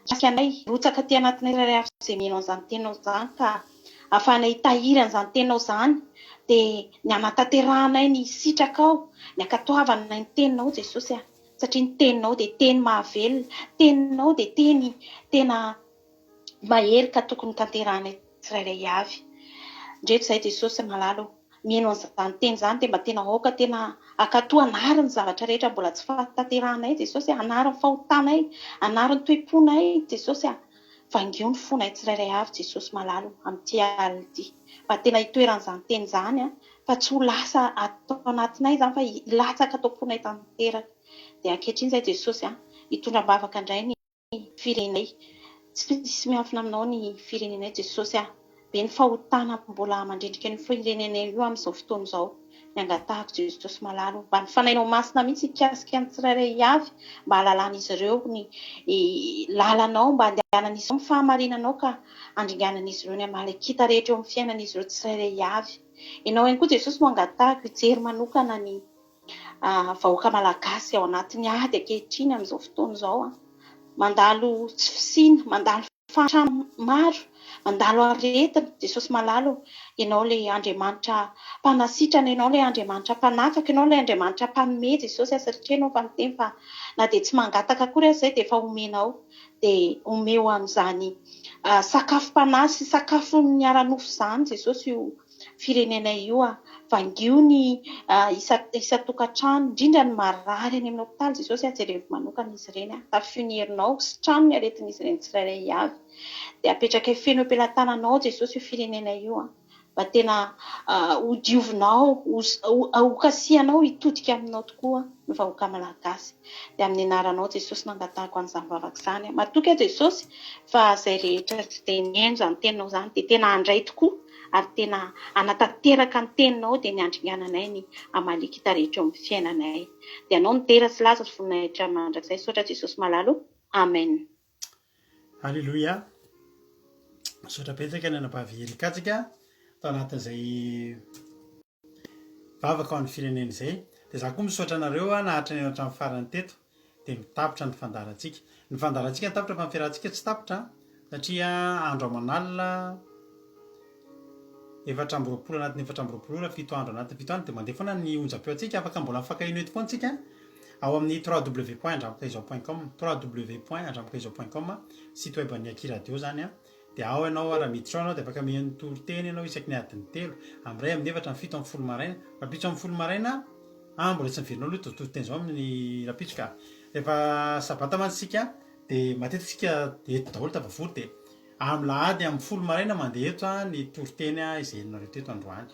Speaker 5: hikasika anay hirotsaka aty anatinay tsirairay avy izay mino an'izany teninao izany ka ahafahanay hitahiry an'izany teninao izany dia ny hanatanterahanay ny sitrakao ny hankatoavanay ny teninao Jesosy a satria ny teninao dia teny mahavelona teninao dia teny tena mahery ka tokony tanterahanay tsirairay avy ndreto izay Jesosy Malala o Mino an'izany teny izany dia mba tena aoka tena hankatò hanary ny zavatra rehetra mbola tsy fahatanterahanay Jesosy a, hanary ny fahotanay, hanary ny toe-ponay Jesosy a, vangio ny fonay tsirairay avy Jesosy malala o amin'ity alina ity, mba tena hitoeran'izany teny izany a, fa tsy ho lasa ato anatinay izany fa hilatsaka ato am-ponay tanteraka. Dia ankehitriny izay Jesosy a, hitondra am-bavaka indray ny. firenenay. Tsy misy miafina aminao ny firenenay Jesosy ah. Be ny fahotana mbola mandrendrika an'io firenenay io amin'izao fotoana izao. Ny angatahako Jesosy malala o, mba ny Fanahinao Masina mihitsy hikasika ny tsirairay avy mba hahalalan'izy ireo ny lalanao, mba handehanan'izy ireo amin'ny fahamarinanao ka handringanan'izy ireo ny Amalekita rehetra eo amin'ny fiainan'izy ireo tsirairay avy. Ianao ihany koa Jesosy no angatahako hijery manokana ny vahoaka malagasy ao anatin'ny ady ankehitriny amin'izao fotoana izao. Mandalo tsy fisiana, mandalo fahantrana maro, mandalo aretina. Jesosy malala ô, Ianao ilay Andriamanitra mpanasitrana, Ianao ilay Andriamanitra mpanafaka, Ianao ilay Andriamanitra mpanome Jesosy a, satria Ianao efa niteny fa na dia tsy mangataka akory aza izay dia efa omenao. Dia omeo an'izany sakafom-panahy sy sakafon'ny ara-nofo izany Jesosy io firenenay io a! Vangio ny isan-tokantrano, indrindra ny marary any amin'ny hopitaly Jesosy a, jerevo manokana izy ireny a! Tafio ny herinao, sitrano ny aretin'izy ireny tsirairay avy. Dia apetrakay feno eo am-pelatananao Jesosy io firenenay io a! Mba tena hodiovinao, hokasihanao hitodika aminao tokoa ny vahoaka malagasy. Dia amin'ny anaranao Jesosy no angatahako an'izany vavaka izany a! Matoky aho Jesosy fa izay rehetra izay mihaino izany teninao izany dia tena handray tokoa ary tena hanatanteraka ny teninao dia ny handringananay ny Amalekita rehetra eo amin'ny fiainanay. Dia Anao no dera sy laza sy voninahitra mandrakizay. Misaotra Jesosy malala o. Amen.
Speaker 1: Alléluia. Misaotra betsaka ny anabavy Erikatsika tao anatin'izay vavaka ho an'ny firenena izay. Dia za koa misaotra anareo naharitra nihaino hatramin'ny farany teto. Dia mitapitra ny fandaharantsika. Ny fandaharantsika no tapitra fa ny fiarahantsika tsy tapitra satria andro aman'alina 24 anatin'ny 24 ora, fito andro anatin'ny fito andro dia mandeha foana ny onjam-peo antsika. Afaka mbola mifankaheno eto foana tsika ao amin'ny www.andramikaizao point com, www.andramikaizao point com, site web an'ny Aky Radio zany an. Dia ao ianao raha miditra ao ianao dia afaka mihaino toriteny ianao isaky ny adiny telo, amin'ny iray, amin'ny efatra, amin'ny fito, amin'ny folo maraina. Rahampitso amin'ny folo maraina, ah mbola tsy niverina aloha ito toriteny izao amin'ny rahampitso ka. Rehefa sabata mantsy isika dia matetika isika eto daholo tafavory dia amin'ny lahady amin'ny folo maraina mandeha eto ny toriteny izay henonareo teto androany.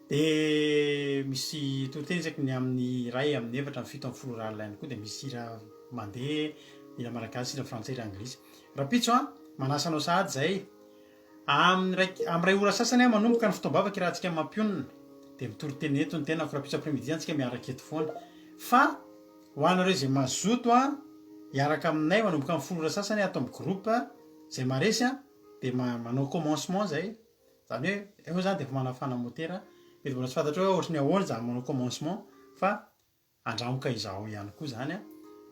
Speaker 1: Dia misy toriteny isaky ny amin'ny iray, amin'ny efatra, amin'ny fito, amin'ny folo ora alina ihany koa dia misy hira mandeha, hira malagasy, hira frantsay, hira anglisy. Rahampitso an, manasa anao sahady izay. Amin'ny iray, amin'ny iray ora sasany aho manomboka ny fotoam-bavaka iarahantsika mampionona. Dia mitory teny eto ny tenako, rahampitso après midi antsika miaraka eto foana. Fa ho anareo izay mazoto an, hiaraka aminay manomboka amin'ny folo ora sasany ato amin'ny groupe izay maharesy an, dia manao commencement izay. Izany hoe eo izany dia efa manafana motera. Mety mbola tsy fantatrao hoe ohatry ny ahoana izany manao commencement fa Andramoka izaho ihany koa izany an,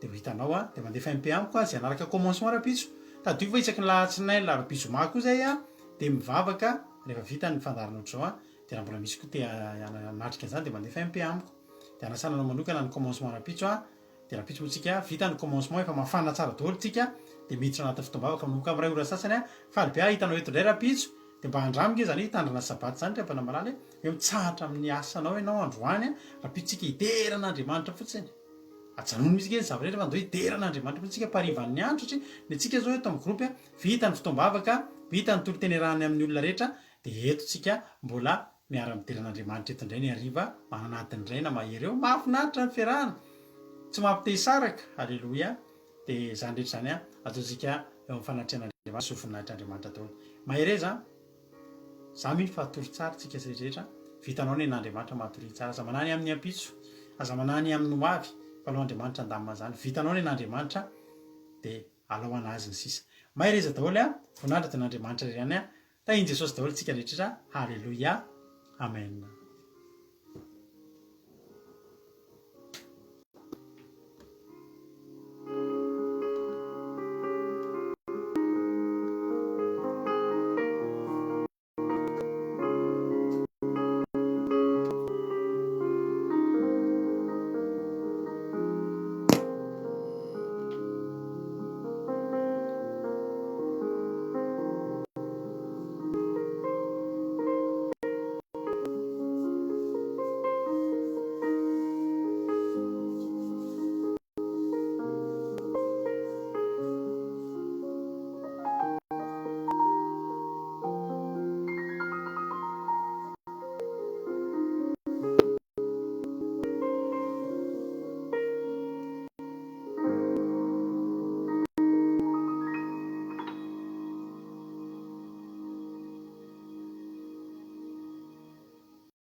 Speaker 1: dia ho hitanao an, dia mandefa MP amiko an, izay hanaraka commencement rahampitso, tadidio fa isaky ny lahatsinainy larobia zoma koa izay an, dia mivavaka rehefa vita ny fandaharana ohatr'izao an, dia raha mbola misy koa te hanatrika an'izany dia mandefa MP amiko, dia hanasana anao manokana ny commencement rahampitso an, dia rahampitso moa tsika vita ny commencement efa mafana tsara daholo tsika, dia miditra anatin'ny fotoam-bavaka manomboka amin'ny iray ora sasany an, faly be aho hitanao eto indray rahampitso. Dia mba andramo nge izany hoe hitandrina sabata izany ry havana malala e, hoe mitsahatra amin'ny asanao ianao androany an, rahampitso tsika hidera an'Andriamanitra fotsiny. Ajanony mihitsy nge ny zava-drehetra fa andao hidera an'Andriamanitra fotsiny tsika ampaharivan'ny andro satria ny antsika izao eto amin'ny groupe vita ny fotoam-bavaka, vita ny toriteny iarahany amin'ny olona rehetra dia eto tsika mbola miara-midera an'Andriamanitra eto indray ny hariva, manana adiny iray na mahery eo, mahafinaritra ny fiarahana, tsy mampite hisaraka, aleloia. Dia izany rehetra izany ataontsika eo amin'ny fanatrehan'Andriamanitra sy ho voninahitr'Andriamanitra daholo. Mahereza an! Za mino fa hatory tsara tsika rehetra, vitanao ny an'Andriamanitra matoria tsara, aza manahy ny amin'ny ampitso, aza manahy ny amin'ny ho avy, fa aleo Andriamanitra handamina an'izany, vitanao ny an'Andriamanitra dia alao an'Azy ny sisa. Mahereza daholo an! Voninahitra dia an'Andriamanitra irery ihany an! Tahin'i Jesosy daholo tsika rehetra, Haleloia! Amen.